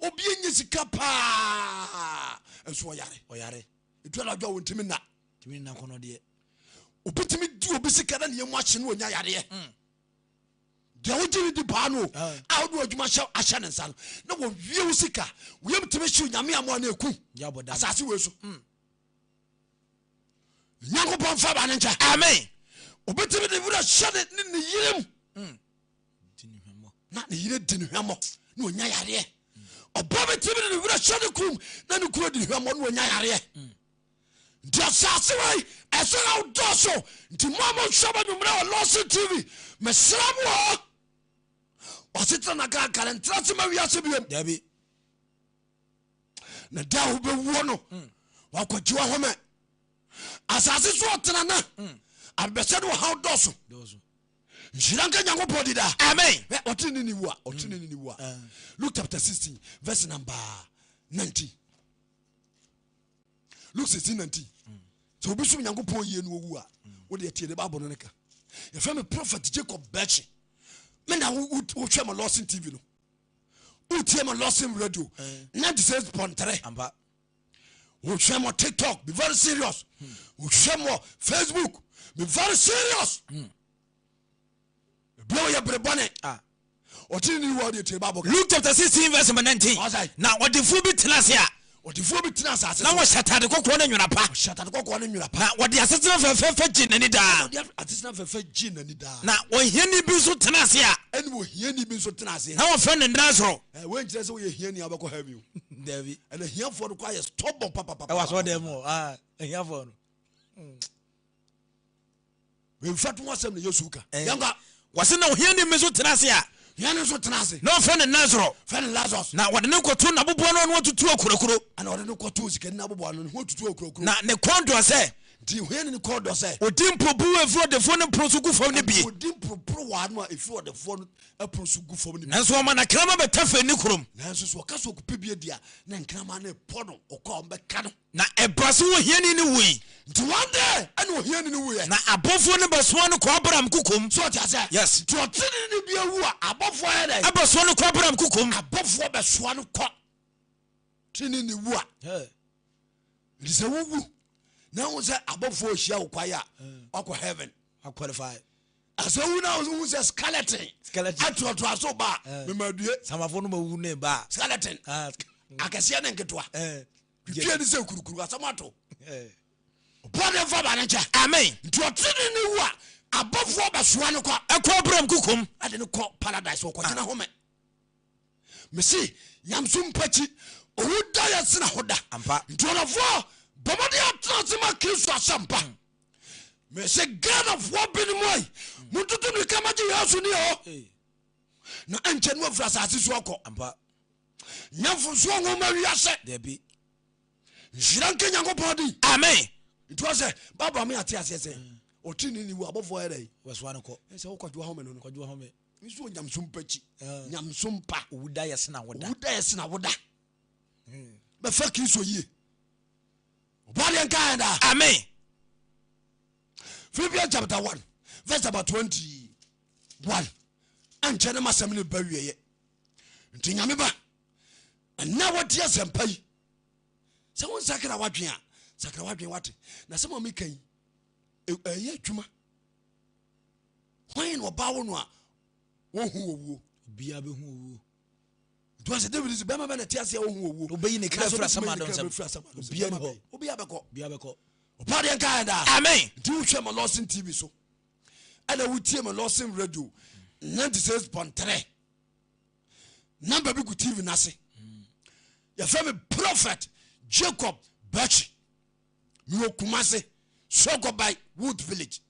Obi nye sika paa nso ɔyare. Ɔyare. Edu anadwo a wɔntumi nna. Tumi nna kɔnɔ deɛ. Obi tumi di obi sika na ne yam ahye no ɔnya yareɛ. Deɛ wogye no di paa no a wode adwuma hyɛ ahyɛ ne nsa no na wɔwie wo sika woyam tumi hyew nyame amoa no ɛku asase wei so. Nyankopɔn fa ba ne nkyɛ. Amen. Obɛtumi de werɛ hyɛ ne ne yerem na ne yere di ne hwammɔ na ɔnya yareɛ. Ɔba bɛtumi de ne werɛ hyɛ ne kurom na ne kuro di ne hwammɔ na ɔnya yareɛ. Nti asase wei ɛsɛ na wodɔɔso. Nti mo a monhwɛ ma nwummerɛ wɔ Lawson TV mesrɛ mo ɔ ɔsetena na kakare ntra se ma wiase biom. Dabi. Na da a wobɛwuo no wakɔgye wahome. Asase so ɔtena na abɛbɛsɛ ne ɔhaw dɔɔso. Nhyira nka Nyankopɔn di daa. Amen. Ɔtene ne wu a ɔtene ne wu a Luke chapter 16 verse number 19. Luke 16 19. Sɛ obi som Nyankopɔn yie no owu a wode ɛtie de Bible no ne ka. Yɛfrɛ me Prophet Jacob Bɛkye. Me na wohwɛ ma Lawson TV no. Wotie ma Lawson Radio 96.3. Ampa. Wohwɛ mo TikTok be very serious. Wohwɛ mo Facebook be very serious. Ebia woyɛ bere bɔne. Ah. Ɔtene ne wɔ deɛ tie Bible ka. Luke chapter 16 verse number 19. Ɔsɛ. Na ɔdefoɔ bi tena ase a. Ɔdefoɔ bi tena asase Na so. wɔhyɛ atade kɔkɔɔ ne nwera pa. Ɔhyɛ atade kɔkɔɔ ne nwera pa. Na wɔde asetena fɛfɛɛfɛ gye n'ani daa. Wɔde asetena fɛfɛ gye n'ani daa. Na ohiani bi nso tena ase a. Ɛne ohiani bi nso tena ase. Na wɔfrɛ no Lasaro. Ɛ wei nkyerɛ sɛ woyɛ hiani a wobɛkɔ heaven o. Dabi. Ɛna hiafoɔ no kɔ ayɛ stubborn papapapa. Ɛwɔ asɔrɔdan mu o. Ah, ahiafoɔ no. Mfa to ho asɛm na Yesu ka. Eh. Yɛnkɔ. Wɔse na ohiani bi nso tena ase a. Hiani nso tena ase. Na wɔfrɛ no Lasaro. Frɛ no Lazarus. Na wɔde no kɔto n'aboboa no ano atutu akurakuro. Ɛna wɔde no kɔto sikani n'aboboa no ne ho atutu akurakuro. Na ne kɔn dɔ sɛ. Nti ohiani no kɔn dɔ sɛ. Odi mporoporowa a ɛfiri ɔdefoɔ no pono so gu fam no bi. Odi mporoporowa ano a ɛfiri ɔdefoɔ no pono so gu fam no bi. Nanso ɔma n'akraman bɛtafere ne kurom. Nanso sɛ ɔka sɛ ɔkɔpɛ bi adi a, na nkraman no repɔ no, ɔkɔ a wɔbɛka no. Na ɛbaa sɛ ohiani no wui. Nti one day ɛna ohiani no wuiɛ. Na abɔfoɔ no bɛsoa no kɔ Abraham kokom. So ɔte aseɛ? Yes. Nti ɔteneneeni bi awu a, abɔfoɔ yɛ dɛn? Ɛbɛsoa no kɔ Abraham kokom. Abɔfoɔ bɛsoa no kɔ. Teneneeni wu a. Nti sɛ wowu na wohu sɛ abɔfoɔ hyia wo kwae a, wakɔ heaven. Aqualify. Asɛ wu na wohu sɛ skeleton. Skeleton. Atoatoa so ba a, memadue. Samafoɔ no ma wu ne ba. Skeleton. Akɛseɛ ne nketewa. Twitwie ne sɛ kurukuru asɛm ato. Bɔne mfa ba ne nkyɛ. Amen. Nti ɔtene ne wu a abɔfoɔ bɛsoa no kɔ. Ɛkɔ Abraham kokom. Ɛde no kɔ paradise ɔkɔgyina home. Mese nyamso mpakyi owu da yɛ sena ho da. Ampa. Nti ɔdɔfoɔ bɔ mmɔden atena ase ma Kristo asɛmpa. Mese Ghanafoɔ binom ai montoto mirika magye Yesu ni o. Na ɛnkyɛ no afiri asase so akɔ. Ampa. Nyɛ mfomsoɔ nwoma wiase. Dabi. Nhyira nka Nyankopɔn din. Amen. Nti wɔ sɛ Bible ama yɛate aseɛ sɛ ɔtene ne wu abɔfoɔ yɛ dɛn? Wɔsoa no kɔ. Sɛ wokɔdwoa home no no. Kɔdwoa home. Nso wɔ nyamesom pa akyi. Nyamesom pa. Owu da yɛ sena woda. Owu da yɛ sena woda. Bɛfa Kristo yie. Ɔbɔadeɛ nka yɛn daa. Amen. Philippians chapter 1 verse number 21. Ankyɛ ne masɛm ne ba wieɛ. Nti Nyame ba, ɛnɛ wɔte asɛmpa yi sɛ wo nsakra wadwen a sakra wadwen wate na sɛ ma meka yi ɛyɛ adwuma. Hwan na ɔba wo no a wɔhu owuo? Obiara bɛhu owuo. Nti wɔsɛ David sɛ bɛrima bɛ na ɛte aseɛ ɔhu owuo. Obeyi ne kra firi asamado nsam. Obiara ni hɔ. Obiara bɛkɔ. Obiara bɛkɔ. Ɔpa deɛ nka yɛn daa. Amen. Nti wohwɛ ma Lawson TV so ɛna wotie ma Lawson radio 96.3 namba bi gu TV n'ase. Yɛfrɛ me Prophet Jacob Bakyi. Mewɔ Kumase Sɔgɔbai Wood Village.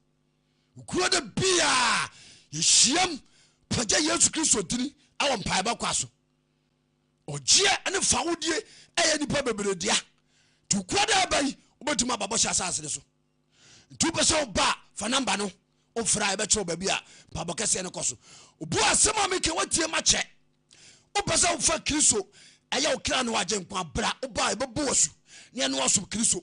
Kuro de biaa yɛhyiam pagya Yesu Kristo dini wɔ mpaebɔ kwa so. Ɔgyeɛ ne fawodie ɛyɛ nipa bebree dea. Nti kuro de aba yi wobɛtumi aba bɔhyɛ asase no so. Nti wopɛ sɛ woba a fa namba no wofrɛ a yɛbɛkyerɛ wo baabi a mpaebɔ kɛseɛ no kɔ so. Obu asɛm a meka woatie makyɛ. Wopɛ sɛ wofa Kristo ɛyɛ wo kra ne wagye nkwa bra woba a yɛbɛbɔ w'asu ne ɛne wasom Kristo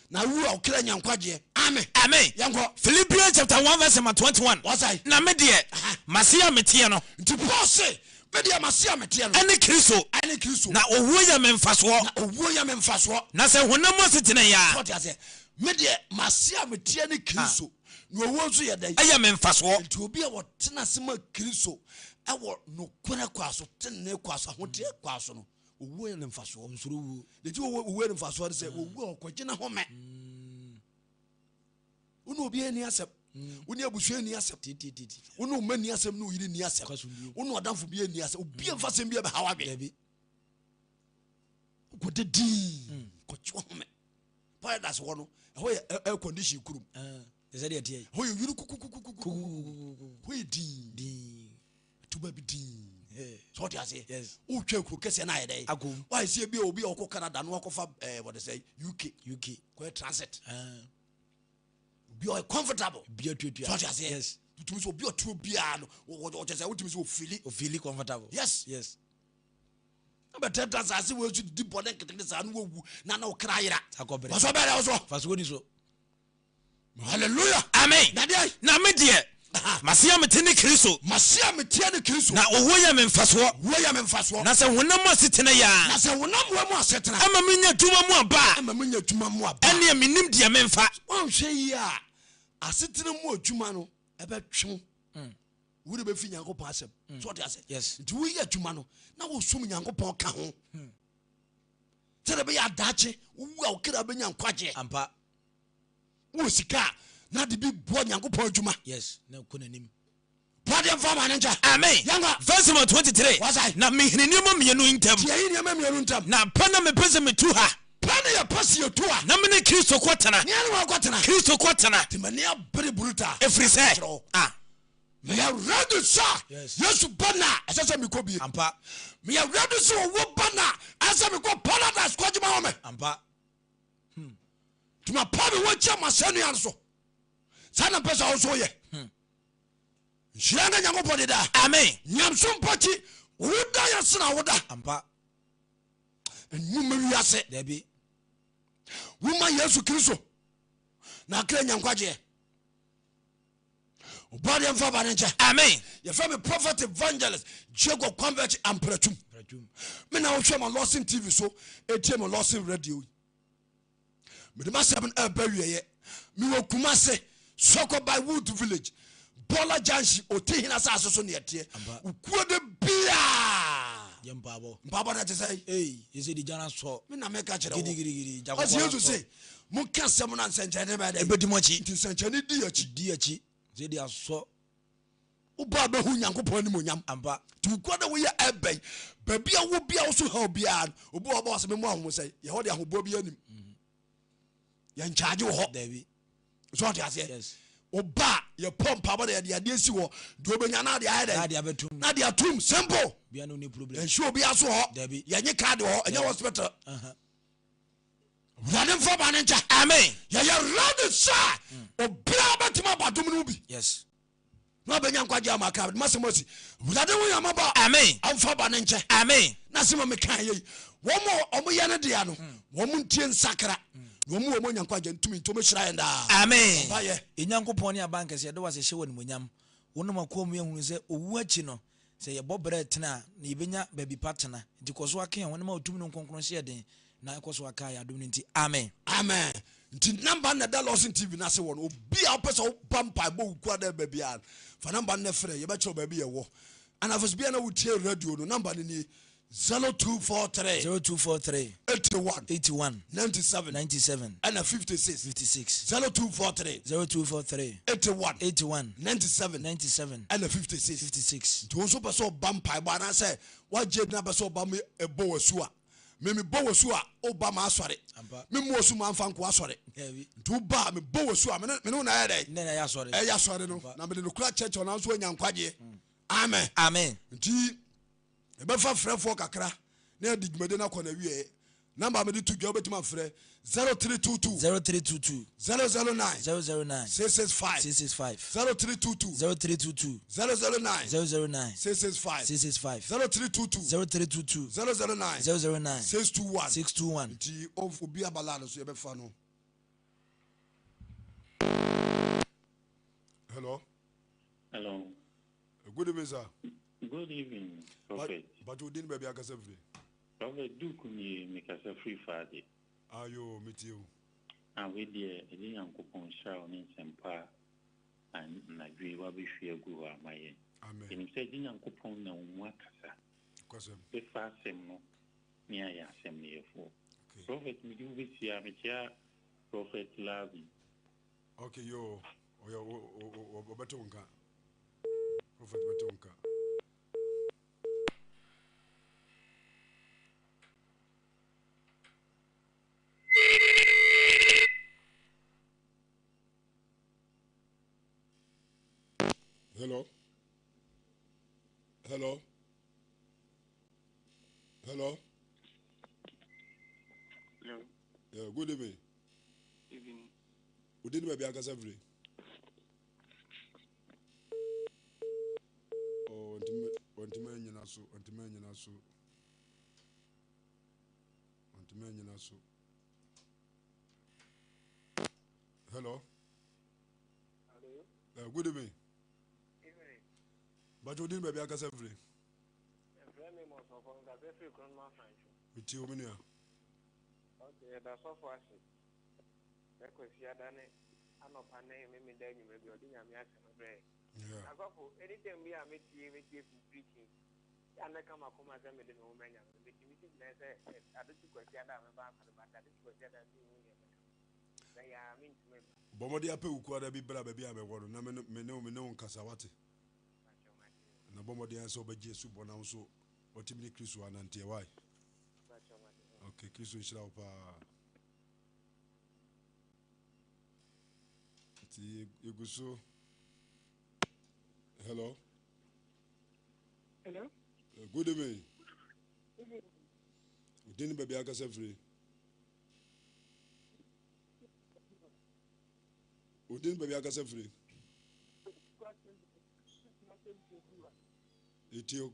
na wu a wo kra nya nkwagyeɛ. Amen. Amen. Yɛnkɔ. Philippians chapter 1 verse number 21. Wasae. Na me deɛ, mase a meteɛ no. Nti Paul se, me deɛ mase a meteɛ no. Ɛne Kristo. Ɛne Kristo. Na owuo yɛ me mfasoɔ. Na owuo yɛ me mfasoɔ. Na sɛ honam mu asetena yi a. So ɔte aseɛ? Me deɛ mase a meteɛ ne Kristo. Na owuo nso yɛ dɛn? Ɛyɛ me mfasoɔ. Nti obi a ɔtena ase ma Kristo ɛwɔ nokorɛ kwa so, tenenee kwa so, ahoteɛ kwa so no, owuo yɛ ne mfasoɔ. Ɔnsuro wuo. Deɛ nti owuo yɛ ne mfasoɔ ne sɛ owuo a ɔkɔgye ne home. Wo ne obiara nni asɛm. Wo ne abusua nni asɛm. Wo ne ɔma nni asɛm ne oyere nni asɛm. Wo ne ɔdamfo bi nni asɛm. Obiara mfa asɛm bi ɛbɛha w'adwene. Wokɔda dinn kɔgye w'ahome. Paradise hɔ no, ɛhɔ yɛ air condition kurom. Te sɛ deɛ ɛteɛ yi. Hɔ yɛ nwunu kukukukuku. Hɔ yɛ dinn. Dinn. Ɛto baabi dinn. Yeah. Sɛ ɔte aseɛ. Yes. Wotwa kuro kɛseɛ no ayɛ dɛ. Akom. Wayɛ sɛ ebi a obi a ɔkɔ Canada no akɔfa ɛɛ wɔde sɛ UK. UK. Kɔyɛ transit. Ah. Obi a ɔyɛ comfortable. Obi atuatua. Sɛ ɔte aseɛ. Yes. Wotumi sɛ obi a ɔte obiara no ɔkyɛ sɛ wotumi sɛ ofili. Ofili comfortable. Yes. Yes. Wobɛtɛtɛ asase wei so didi bɔne nketenkete saa no wawu na na wokra ayera. Akɔbrɛ. Wɔsɔ bɛrɛ wo so. Fasoɔ ni so. Hallelujah. Amen. Na deɛ. Na me deɛ, mase a mete ne Kristo. Mase a meteɛ ne Kristo. Na owuo yɛ me mfasoɔ. Owuo yɛ me mfasoɔ. Na sɛ honam mu asetena yi a. Na sɛ honam wɔ mu asetena. Ɛma menya adwuma mu aba a. Ɛma menya adwuma mu aba. Ɛnneɛ mennim deɛ memfa. Woanhwɛ yie a, asetena mu adwuma no ɛbɛtwe wo. Wode bɛfi Nyankopɔn asɛm. So ɔte ase? Yes. Nti woyɛ adwuma no na wosom Nyankopɔn ka ho. Sɛdeɛ ɛbɛyɛ adaakye wowu a wo kra bɛnya nkwagyeɛ. Ampa. Wowɔ sika a na de bi boa Nyankopɔn adwuma. Yes, na kɔ n'anim. Boa deɛ mfa ma ne nkyɛ. Amen. Yɛnkɔ. Verse number 23. Wasae. Na mehini nneɛma mmienu ntam. Nti yɛyi nneɛma mmienu ntam. Na pɛ na mepɛ sɛ metu ha. Pɛ ne yɛpɛ sɛ yɛtu ha. Na me ne Kristo kɔtena. Ne yɛne wɔn kɔtena. Kristo kɔtena. Nti m'ani abere brutal. Ɛfiri sɛ. Kyerɛ wo. Ah. Meyɛ ready sɛ Yes. Yesu ba na ɛsɛ sɛ mekɔ bie. Ampa. Meyɛ ready sɛ ɔwɔ ba na ɛsɛ sɛ mekɔ paradise kɔgye ma wɔ me. Ampa. Nti mapa me ho akyia m'asɛnnua no so. Saa na mpɛ sɛ wo nso woyɛ. Nhyira nka Nyankopɔn de daa. Amen. Nyamesom pa kyi woda yɛ sena woda. Ampa. Nnwuma wiase. Dabi. Woma Yesu Kristo na akra nya nkwagyeɛ. Ɔbɔadeɛ mfa ba ne nkyɛ. Amen. Yɛfrɛ me Prophet Evangelist Jacob Kwambɛkye Ampratum. Me na wohwɛ ma Lawson TV so ɛtie ma Lawson Radio yi. Mede m'asɛm no ɛba wieɛ. Mewɔ Kumase, Sɔkɔ by Wood Village, Bɔla Junction, Otihene asase so ne ɛteɛ. Okuo de biaa. Yɛ mpaabɔ. Mpaabɔ no ɛte sɛ. Ei, yɛsɛ di gyana sɔ. Me na meka kyerɛ wo. Gidigidi, gya Ɔse kɔkɔɔ Yesu sɔ. se, monka asɛm no a nsɛnkyerɛnne bɛyɛ dɛn? Ɛbɛdi mo akyi. Nti nsɛnkyerɛnne di akyi. Di akyi. Sɛ di asɔ. Wobɔ a bɛhu Nyankopɔn animuonyam. Ampa. Nti wokura dɛ woyɛ ɛbɛn baabi a wo bia wo so haw biara no obi wɔ hɔ bɔ sɛ memmɔ ahomo sɛ yɛhɔ de ahoboa bi anim. Yɛnkyagye wɔ hɔ. Dabi. So ɔte aseɛ? Yes. Woba a yɛpɔ mpaabɔ de yɛde adeɛ si hɔ deɛ wobɛnya na adeɛ ayɛ dɛn? Na adeɛ abɛtum. Na adeɛ atum simple. Bia no ni problem. Yɛnhyɛ obiara so hɔ. Dabi. Yɛnye kaade wɔ hɔ ɛnyɛ hospital. Uh-huh. Awurade mfa ba ne nkyɛ. Amen. Yɛyɛ ready sɛ obiara bɛtumi aba dom no mu bi. Yes. Na wabɛnya nkwagye ama akra. Mede m'asɛm asi. Awurade hu yɛn mmɔbɔ. Amen. Ɔmfa bɔne nkyɛ. Amen. Na asɛm a meka yɛ yi, wɔn a wɔyɛ no dea no, wɔn ntie nsakra. Na wɔn wɔ mu anya nkwagye ntumi nti wɔbɛhyira yɛn daa. Amen. Mpaeɛ. Yɛn Nyankopɔn ne Abankɛse, yɛda wo ase hyɛ wo animuonyam. Wonam akoa mu yɛahunu sɛ owu akyi no, sɛ yɛbɔ brɛ tena a, na yɛbɛnya baabi pa tena. Nti kɔ so aka yɛn ho na ma wo tumi no nkronkron nhyɛ yɛn den na ɛkɔ so aka yɛn adom no nti. Amen. Amen nti number no na ɛda Lawson TV no ase wɔ no obi a wopɛ sɛ woba mpaebɔ wo kua dɛ baabi a fa number no na frɛ yɛbɛkyerɛ wo baabi yɛwɔ ana afei so bia na wotie radio no number no nie 0243 0243 81 81 97 97 ɛna 56 56 0243 0243 81 81 97 97 ɛna 56 56 nti wo nso pɛ sɛ ɔba mpaebɔ anaasɛ woagye na pɛ sɛ ɔba me ɛbɔ w'asu a me mebɔ wɔ su a woba ma asɔre memmɔ wɔ su ma mfa nko asɔre nti woba a mebɔ wɔ su a mene wo na ɛyɛ dɛ ɛyɛ asɔre no na mede nokora kyerɛkyerɛ na nso anya nkwagyeɛ mm. amen amen nti ɛbɛfa frɛfoɔ kakra na yɛde dwumadi no akɔ no awieɛ namba mede to dwa wobɛtumi afrɛ 0322 0322 009 009 665 665 0322 0322 009 009 665 665 0322 0322 009 009 621 621. Nti obi aba line so yɛbɛfa no. Hello. Hello. Good evening, sir. Good evening, Prophet. But you didn't baby akasa firi. Prophet Duke ni mekasa firi faade. Ayo, metie o. Ah, wei deɛ ɛde Nyankopɔn nhyira wo ne nsɛmpa a anadwo yi wabɛhwie agu hɔ ama yɛn. Amen. Yɛnim sɛ agye Nyankopɔn na wo mu akasa. Nokwasɛm. Bɛfa asɛm no ne ayɛ asɛm no yɛfoɔ. Okay. Prophet mede wo bɛsia, mekyea Prophet Labi. Okay, yo, ɔyɛ ɔbɛte wo nka. Prophet bɛte wo nka. Hello. Hello. Hello. Hello. Yeah, good evening. Evening. Within baabi ankasa firi. Oh, ntumi ntumi anyina so, ntumi anyina so. Ntumi anyina so. Hello. Hello. Good evening. Evening. Bàtò odin baabi akasa firi. Ɛfrɛ mi Mɔsɔfo nkasa firi Kronoma Francho. Mi ti omi nua. Ok, yɛda sɔfo ase. Sɛ Kwasi ada ne anɔpa ne Memeda anwummerɛ bi ɔde Nyame asɛm brɛ yɛn. Yeah. Na sɔfo, anytime bi a metie metie preaching, yɛ a na ɛka m'akoma sɛ mede me ho ma Nyame. Metumi si gyinae sɛ ade kye Kwasi ada a mɛba asɔre but ade kye Kwasi ada a menhu deɛ mɛka. Mɛyɛ a mentumi mma. Bɔ mmɔden apɛ wo kuada bi bra baabi a mewɔ no na me ne me ne wo nkasa wate. Mpakyɛw mate o. Na bɔ mmɔden ara sɛ wobɛgye asubɔ na wo nso watumi ne Kristo ananteɛ wai. Mpakyɛw mate o. Ok, Kristo nhyira wo paa. Nti yɛgu so. Hello. Hello. Good evening. Evening. Odin baabi akasa firi. Odin baabi akasa firi. Etio.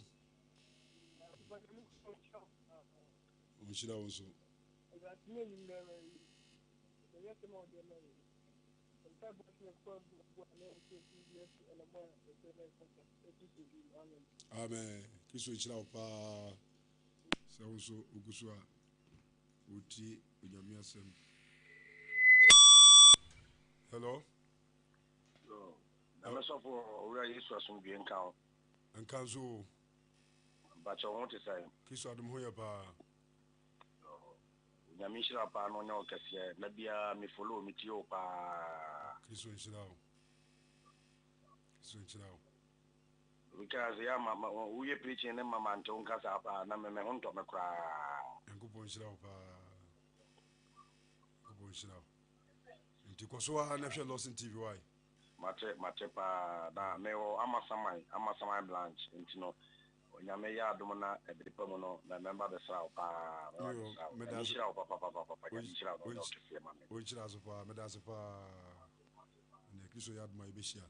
Ɔnhyira wo nso. Amen. Kristo nhyira wo paa sɛ wo nso wogu so a wotie Onyame asɛm. Hello. Nyame sɔfo owura Yesu asomdwie nka wo. Nka nso o. Mpakyɛ wo ho te sɛn? Kristo adom ho yɛ paa. Onyame nhyira wo paa na ɔnyɛ wo kɛseɛ. Da biara me follow me tie wo paa. Kristo nhyira wo. Kristo nhyira wo. Obi kaa sɛ yɛ ma woyɛ preaching ne ma mante wo nka saa paa na me me ho ntɔ me koraa. Nyankopɔn nhyira wo paa. Nyankopɔn nhyira wo. Nti kɔ so ara na hwɛ Lawson TV why. Mate mate paa na me wɔ Amasaman Amasaman branch nti no Onyame yɛ adom na ɛbere pa mu no mɛ mɛba bɛsra wo paa mɛba bɛsra wo Nyame nhyira wo papapapapa Nyame nhyira wo na ɔnyɛ wo kɛseɛ ma me. Ɔnhyira so paa meda ase paa ɛnɛ Kristo yɛ adom a yɛbɛhyia.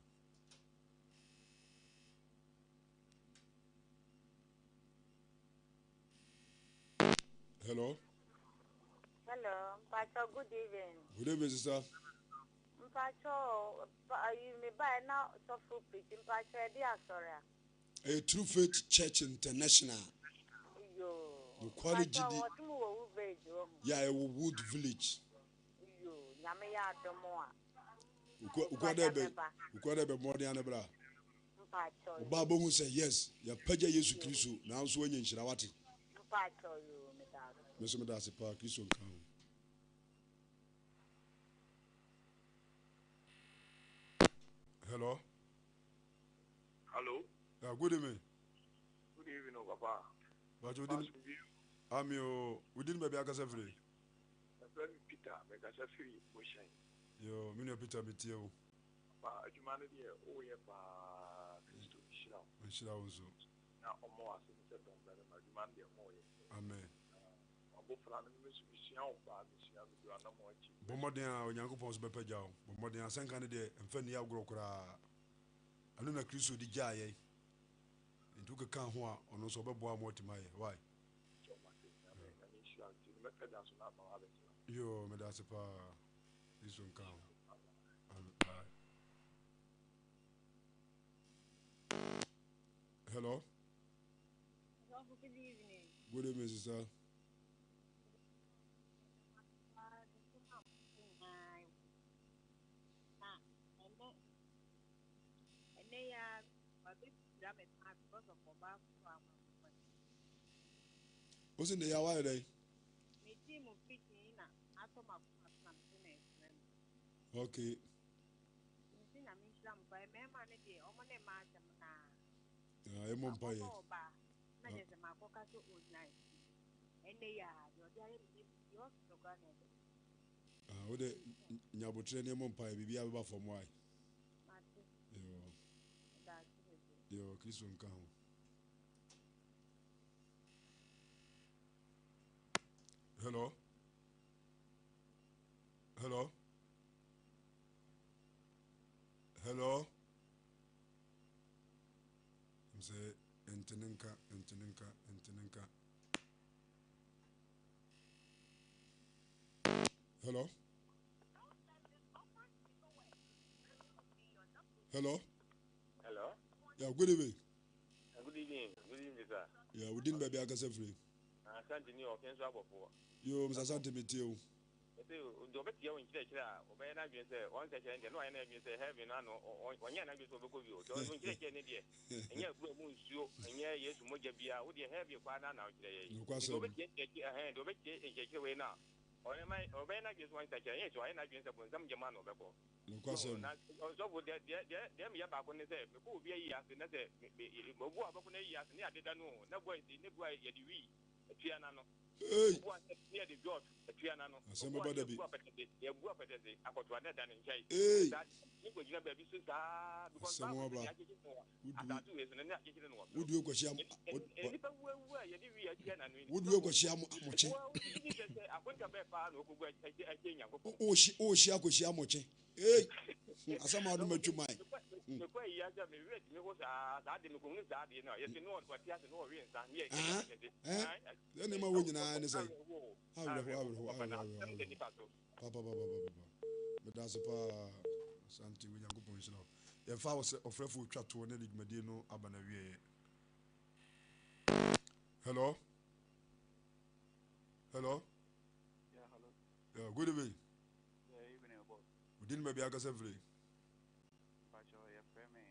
Hello. Hello, mpacho good evening. Good evening, sister. Mpacho, ayi me ba na sɔfo preach mpacho ɛde asɔre a. Ɛyɛ True Faith Church International. Yo. Nokware gyidi. Mpacho wɔte mu wɔ Wood Village wɔ ho. Yeah, ɛwɔ Wood Village. Yo, nyame yɛ adom a. Ukwa dɛ bɛ, ukwa dɛ bɛ mmɔden ane bra. Ɔbaa bɛhu sɛ yes, yɛapagya Yesu Kristo nanso wanya nhyira wate. Me nso meda ase paa, Kristo nka ho. Hello. Hello. Yeah, good evening. Good evening, oh, Papa. But you didn't. Ami o, we didn't baby akasa firi. Ɛfrɛ me Peter, mekasa firi Ocean. Yo, me nua Peter metie wo. Papa adwuma no deɛ woyɛ paa Kristo nhyira wo. Ɔnhyira wo nso. Na ɔmma wo ase ne sɛ dɔm barima adwuma no deɛ moyɛ. Amen. Na wabofra no me nso mesua wo paa mesua medu anamɔ akyi. Bɔ mmɔden a Onyankopɔn nso bɛpagya wo. Bɔ mmɔden asɛnka no deɛ mfa nni agorɔ koraa. Ɛno na Kristo de gyaa yɛn. Nti wokeka ho a ɔno nso ɔbɛboa wo ma woatumi ayɛ. Why? Kyɛw mate. Nyame nyame nhyira wo nti no mɛpɛ da so na ama wabɛsra. Yoo meda ase paa. Kristo nka ho. Bye. Hello. Good evening. Good evening, sister. What's in the yawaya day? Okay. Nti Nyame nhyira mo paa mmarima no deɛ ɔmo ne mmaa asɛm naa. Ah, ɛmɔ mpa yɛ. Makɔfa ɔbaa na kyerɛ sɛ makɔka sɛ ɔnyae ɛnɛ yi a deɛ ɔde ayɛ me ne bi hospital koraa na ɛbɛ. Ah, wode nyabotrɛ ne ɛmɔ mpa yɛ biribiara bɛba fam wae. Mate. Yo. Ɛda ase bebree. Yo, Kristo nka ho. Hello. Hello. Hello. Sɛ ntene nka ntene nka ntene nka. Hello. Hello. Hello. Yeah, good evening. Good evening. Good evening, sir. Yeah, we didn't baby akasa free. Asante ni ɔfɛn so abɔfoɔ. Yo, Mr. Asante metie o. Ɔse deɛ ɔbɛtia wo nkyerɛkyerɛ a ɔbɛyɛ n'adwene sɛ ɔnsɛkyerɛ no deɛ na wayɛ n'adwene sɛ heaven no ano ɔnyɛɛ n'adwene sɛ ɔbɛkɔ bio. Nti ɔno nkyerɛkyerɛ no deɛ ɛnyɛ abura mu nsuo ɛnyɛ Yesu mogya biara wo deɛ heaven kwaa no ara na wokyerɛ yɛn. Nti deɛ ɔbɛtia nkyerɛkyerɛ ɛhɛn deɛ ɔbɛtie nkyerɛkyerɛ wei no a ɔbɛma ɔbɛyɛ n'adwene sɛ ɔnsɛkyerɛ ɛnyɛ sɛ wayɛ n'adwene sɛ bonsam gyama na ɔbɛkɔ. Nokwasɛm. Na ɔsɔfo deɛ deɛ deɛ deɛ meyɛ baako ne sɛ mekɔ obi ayi ase na sɛ me me obu a ɔbɛkɔ n'ayi ase ne yɛadeda no o na boys ne bu a yɛde wii atua n'ano. Ei! Obu a ne yɛde dwɔt atua n'ano. Asɛm Obu a bɛba ne da bi. yɛbu apɛtɛse yɛbu apɛtɛse akɔtoa na ɛda ne nkyɛn. Ei! Saa ne kɔgyina baabi so saa because Asɛm Bible aba. sɛ deɛ akyekyere no wɔ Wodue asase wei so no ne akyekyere no wɔ soro. wodue kɔhyia Ɛn ɛn wo nnipa wu awu a yɛde wii atua n'ano yi wodue sɔfo kɔhyia amokye. wo a wogye di sɛ sɛ akonta bɛɛ paa na ɔkɔgu akyɛ akyɛ Nyankopɔn. Wohyi wohyia akɔhyia amokye. Ei! Hmm, asɛm a wode Sɔfo matwi man. mekɔ Hmm. mekɔ ayi ase a me werɛ tumi ho saa saa de mekɔhunu saa adeɛ no a yɛse ne ɔte ase ne ɔwe nsa ne yɛ yɛde Ah, apɛtɛse eh, Ae sɛ nneɛma wɔ nyinaa ne sɛn? Awerɛhoɔ o, Awerɛhoɔ, awerɛhoɔ awerɛhoɔ, papa na awerɛhoɔ, asɛm da awerɛhoɔ. nipa so. Papapapapapa. Meda ase paa. Asante, Onyankopɔn nhyira wo. Yɛmfa wo sɛ ɔfrɛfo otwa toɔ ne de dwumadie no aba n'awieɛ. Hello? Hello? Yeah, hello. Yeah, good evening. Yeah, evening, boss. Wodin baabi akasa firi? Mpacho, yɛfrɛ me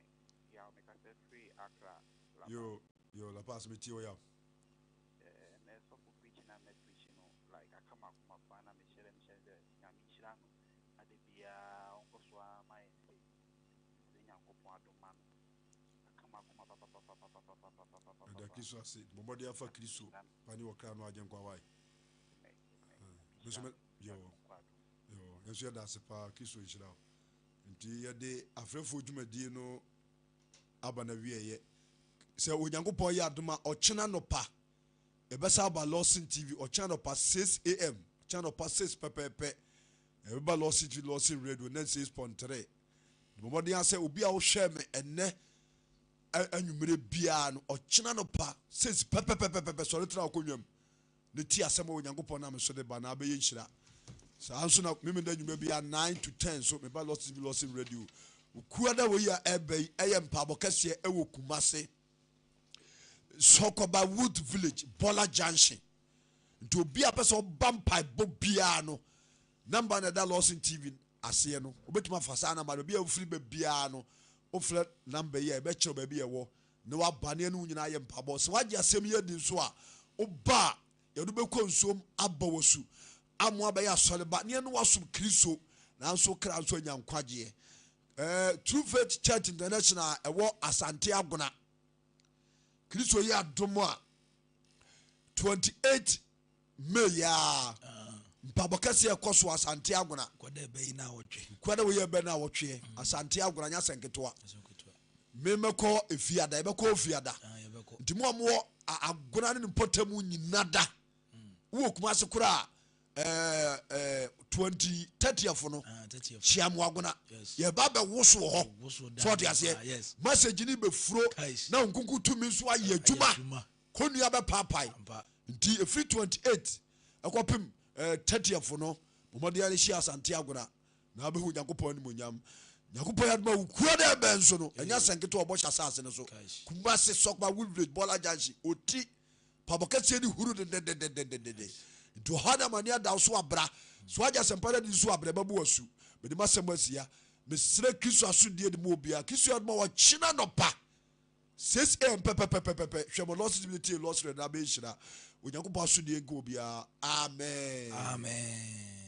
Yaw, mekasa firi Accra, La Paz. Yo, yo, La Paz, metie wo Yaw. Eh, ɛnɛ sɔfo preaching a mɛ preach no, like aka m'akoma paa na mehyɛ dɛ mehyɛ no sɛ Nyame nhyira no na da biara ɔnkɔ so ara ma yɛn sei. Mesrɛ Nyankopɔn adom ma no. Aka m'akoma Meda papapapapapapapapapapapa. Kristo ase. Bɔ mmɔden afa Nyame Kristo nhyira no. pa ne ɔkra no Agyenkwa wae. Amen, amen. Me Nyame nso nhyira me, no. yo, Adom nkɔ adom. yo, yɛn nso yɛda ase paa. Kristo nhyira wo. Nti yɛde afrɛfoɔ dwumadie no aba no awieɛ. Sɛ Onyankopɔn yɛ adom a, ɔkyena nɔpa yɛbɛsa aba Lawson TV, ɔkyena nɔpa 6 am, ɔkyena nɔpa 6 pɛpɛɛpɛ yɛbɛba Lawson TV, Lawson Radio 96.3. Bɔ mmɔden ara sɛ obi a wohwɛ me ɛnnɛ anwummerɛ biara no, ɔkyena nɔpa 6 pɛpɛpɛpɛpɛ sɔre tena akonnwa mu. Ne ti asɛm a Onyankopɔn nam so de ba na abɛyɛ nhyira. Saa nso na Memenda nnwuma bi a 9 to 10 so meba Lawson TV Lawson Radio. Okuada wei a ɛreba yi ɛyɛ mpaabɔ kɛseɛ ɛwɔ Kumase. Sɔkɔba Wood Village, Bɔla Junction. Nti obi a pɛ sɛ ɔba mpaebɔ biara no, namba na ɛda Lawson TV aseɛ no, wobɛtumi afa saa namba no. Obi a wofiri ba biara no, wofrɛ namba yi a ɛbɛkyerɛ baabi a ɛwɔ na waba ne ɛne wo nyinaa ayɛ mpaebɔ. Sɛ wagye asɛm yi adi nso a, woba a yɛde wobɛkɔ nsuom abɔ wɔ su amoa bɛyɛ asɔreba ne ɛne wasom Kristo nanso kra nso anya nkwagyeɛ. Eh, True Faith Church International ɛwɔ Asante Agona. Kristo yɛ adom a 28 May yaa mpabɔ kɛseɛ ɛkɔ so Asante Agona. Kwada wei ɛbɛ na awɔtweɛ Asante Agona nyɛ asɛn ketewa. Memɛkɔ efiada yɛbɛkɔ ofiada. Nti mo a mowɔ Agona ne ne mpɔtam nyina da. Wowɔ Kumase koraa 20 30th no hyia mo Agona. Yɛba bɛwoso wɔ hɔ. So ɔte aseɛ. Message ni bɛfuro na nkunku tumi nso ayɛ adwuma. Kɔnnua bɛpaapae. Nti ɛfiri 28 ɛkɔpem 30th no, bɔ mmɔden ara hyia Asante Agona na wobɛhu Onyankopɔn animuonyam. Nyankopɔn yɛ adom a wokura dɛ bɛn nso no, ɛnyɛ asɛnketewa ɔbɔ hyɛ asase no so. Kumasi, Sɔkpa, Wood Village, Bɔla Junction, Oti, pabɔ kɛseɛ ne huru dendendendendenden. Nti ɔhaw ne amaneɛ ada wo so abra. So agye asɛmpa no adi nso abra ɛbɛbɔ wo asu. Mede m'asɛm asia. Mesrɛ Kristo asodie de ma obiara. Kristo yɛ adom a ɔkyena nɔpa 6 am pɛpɛpɛpɛpɛ hwɛ mo lɔs tv tie lɔs rɛ na bɛyɛ nhyira. Onyankopɔn asodie nka obiara. Amen. Amen.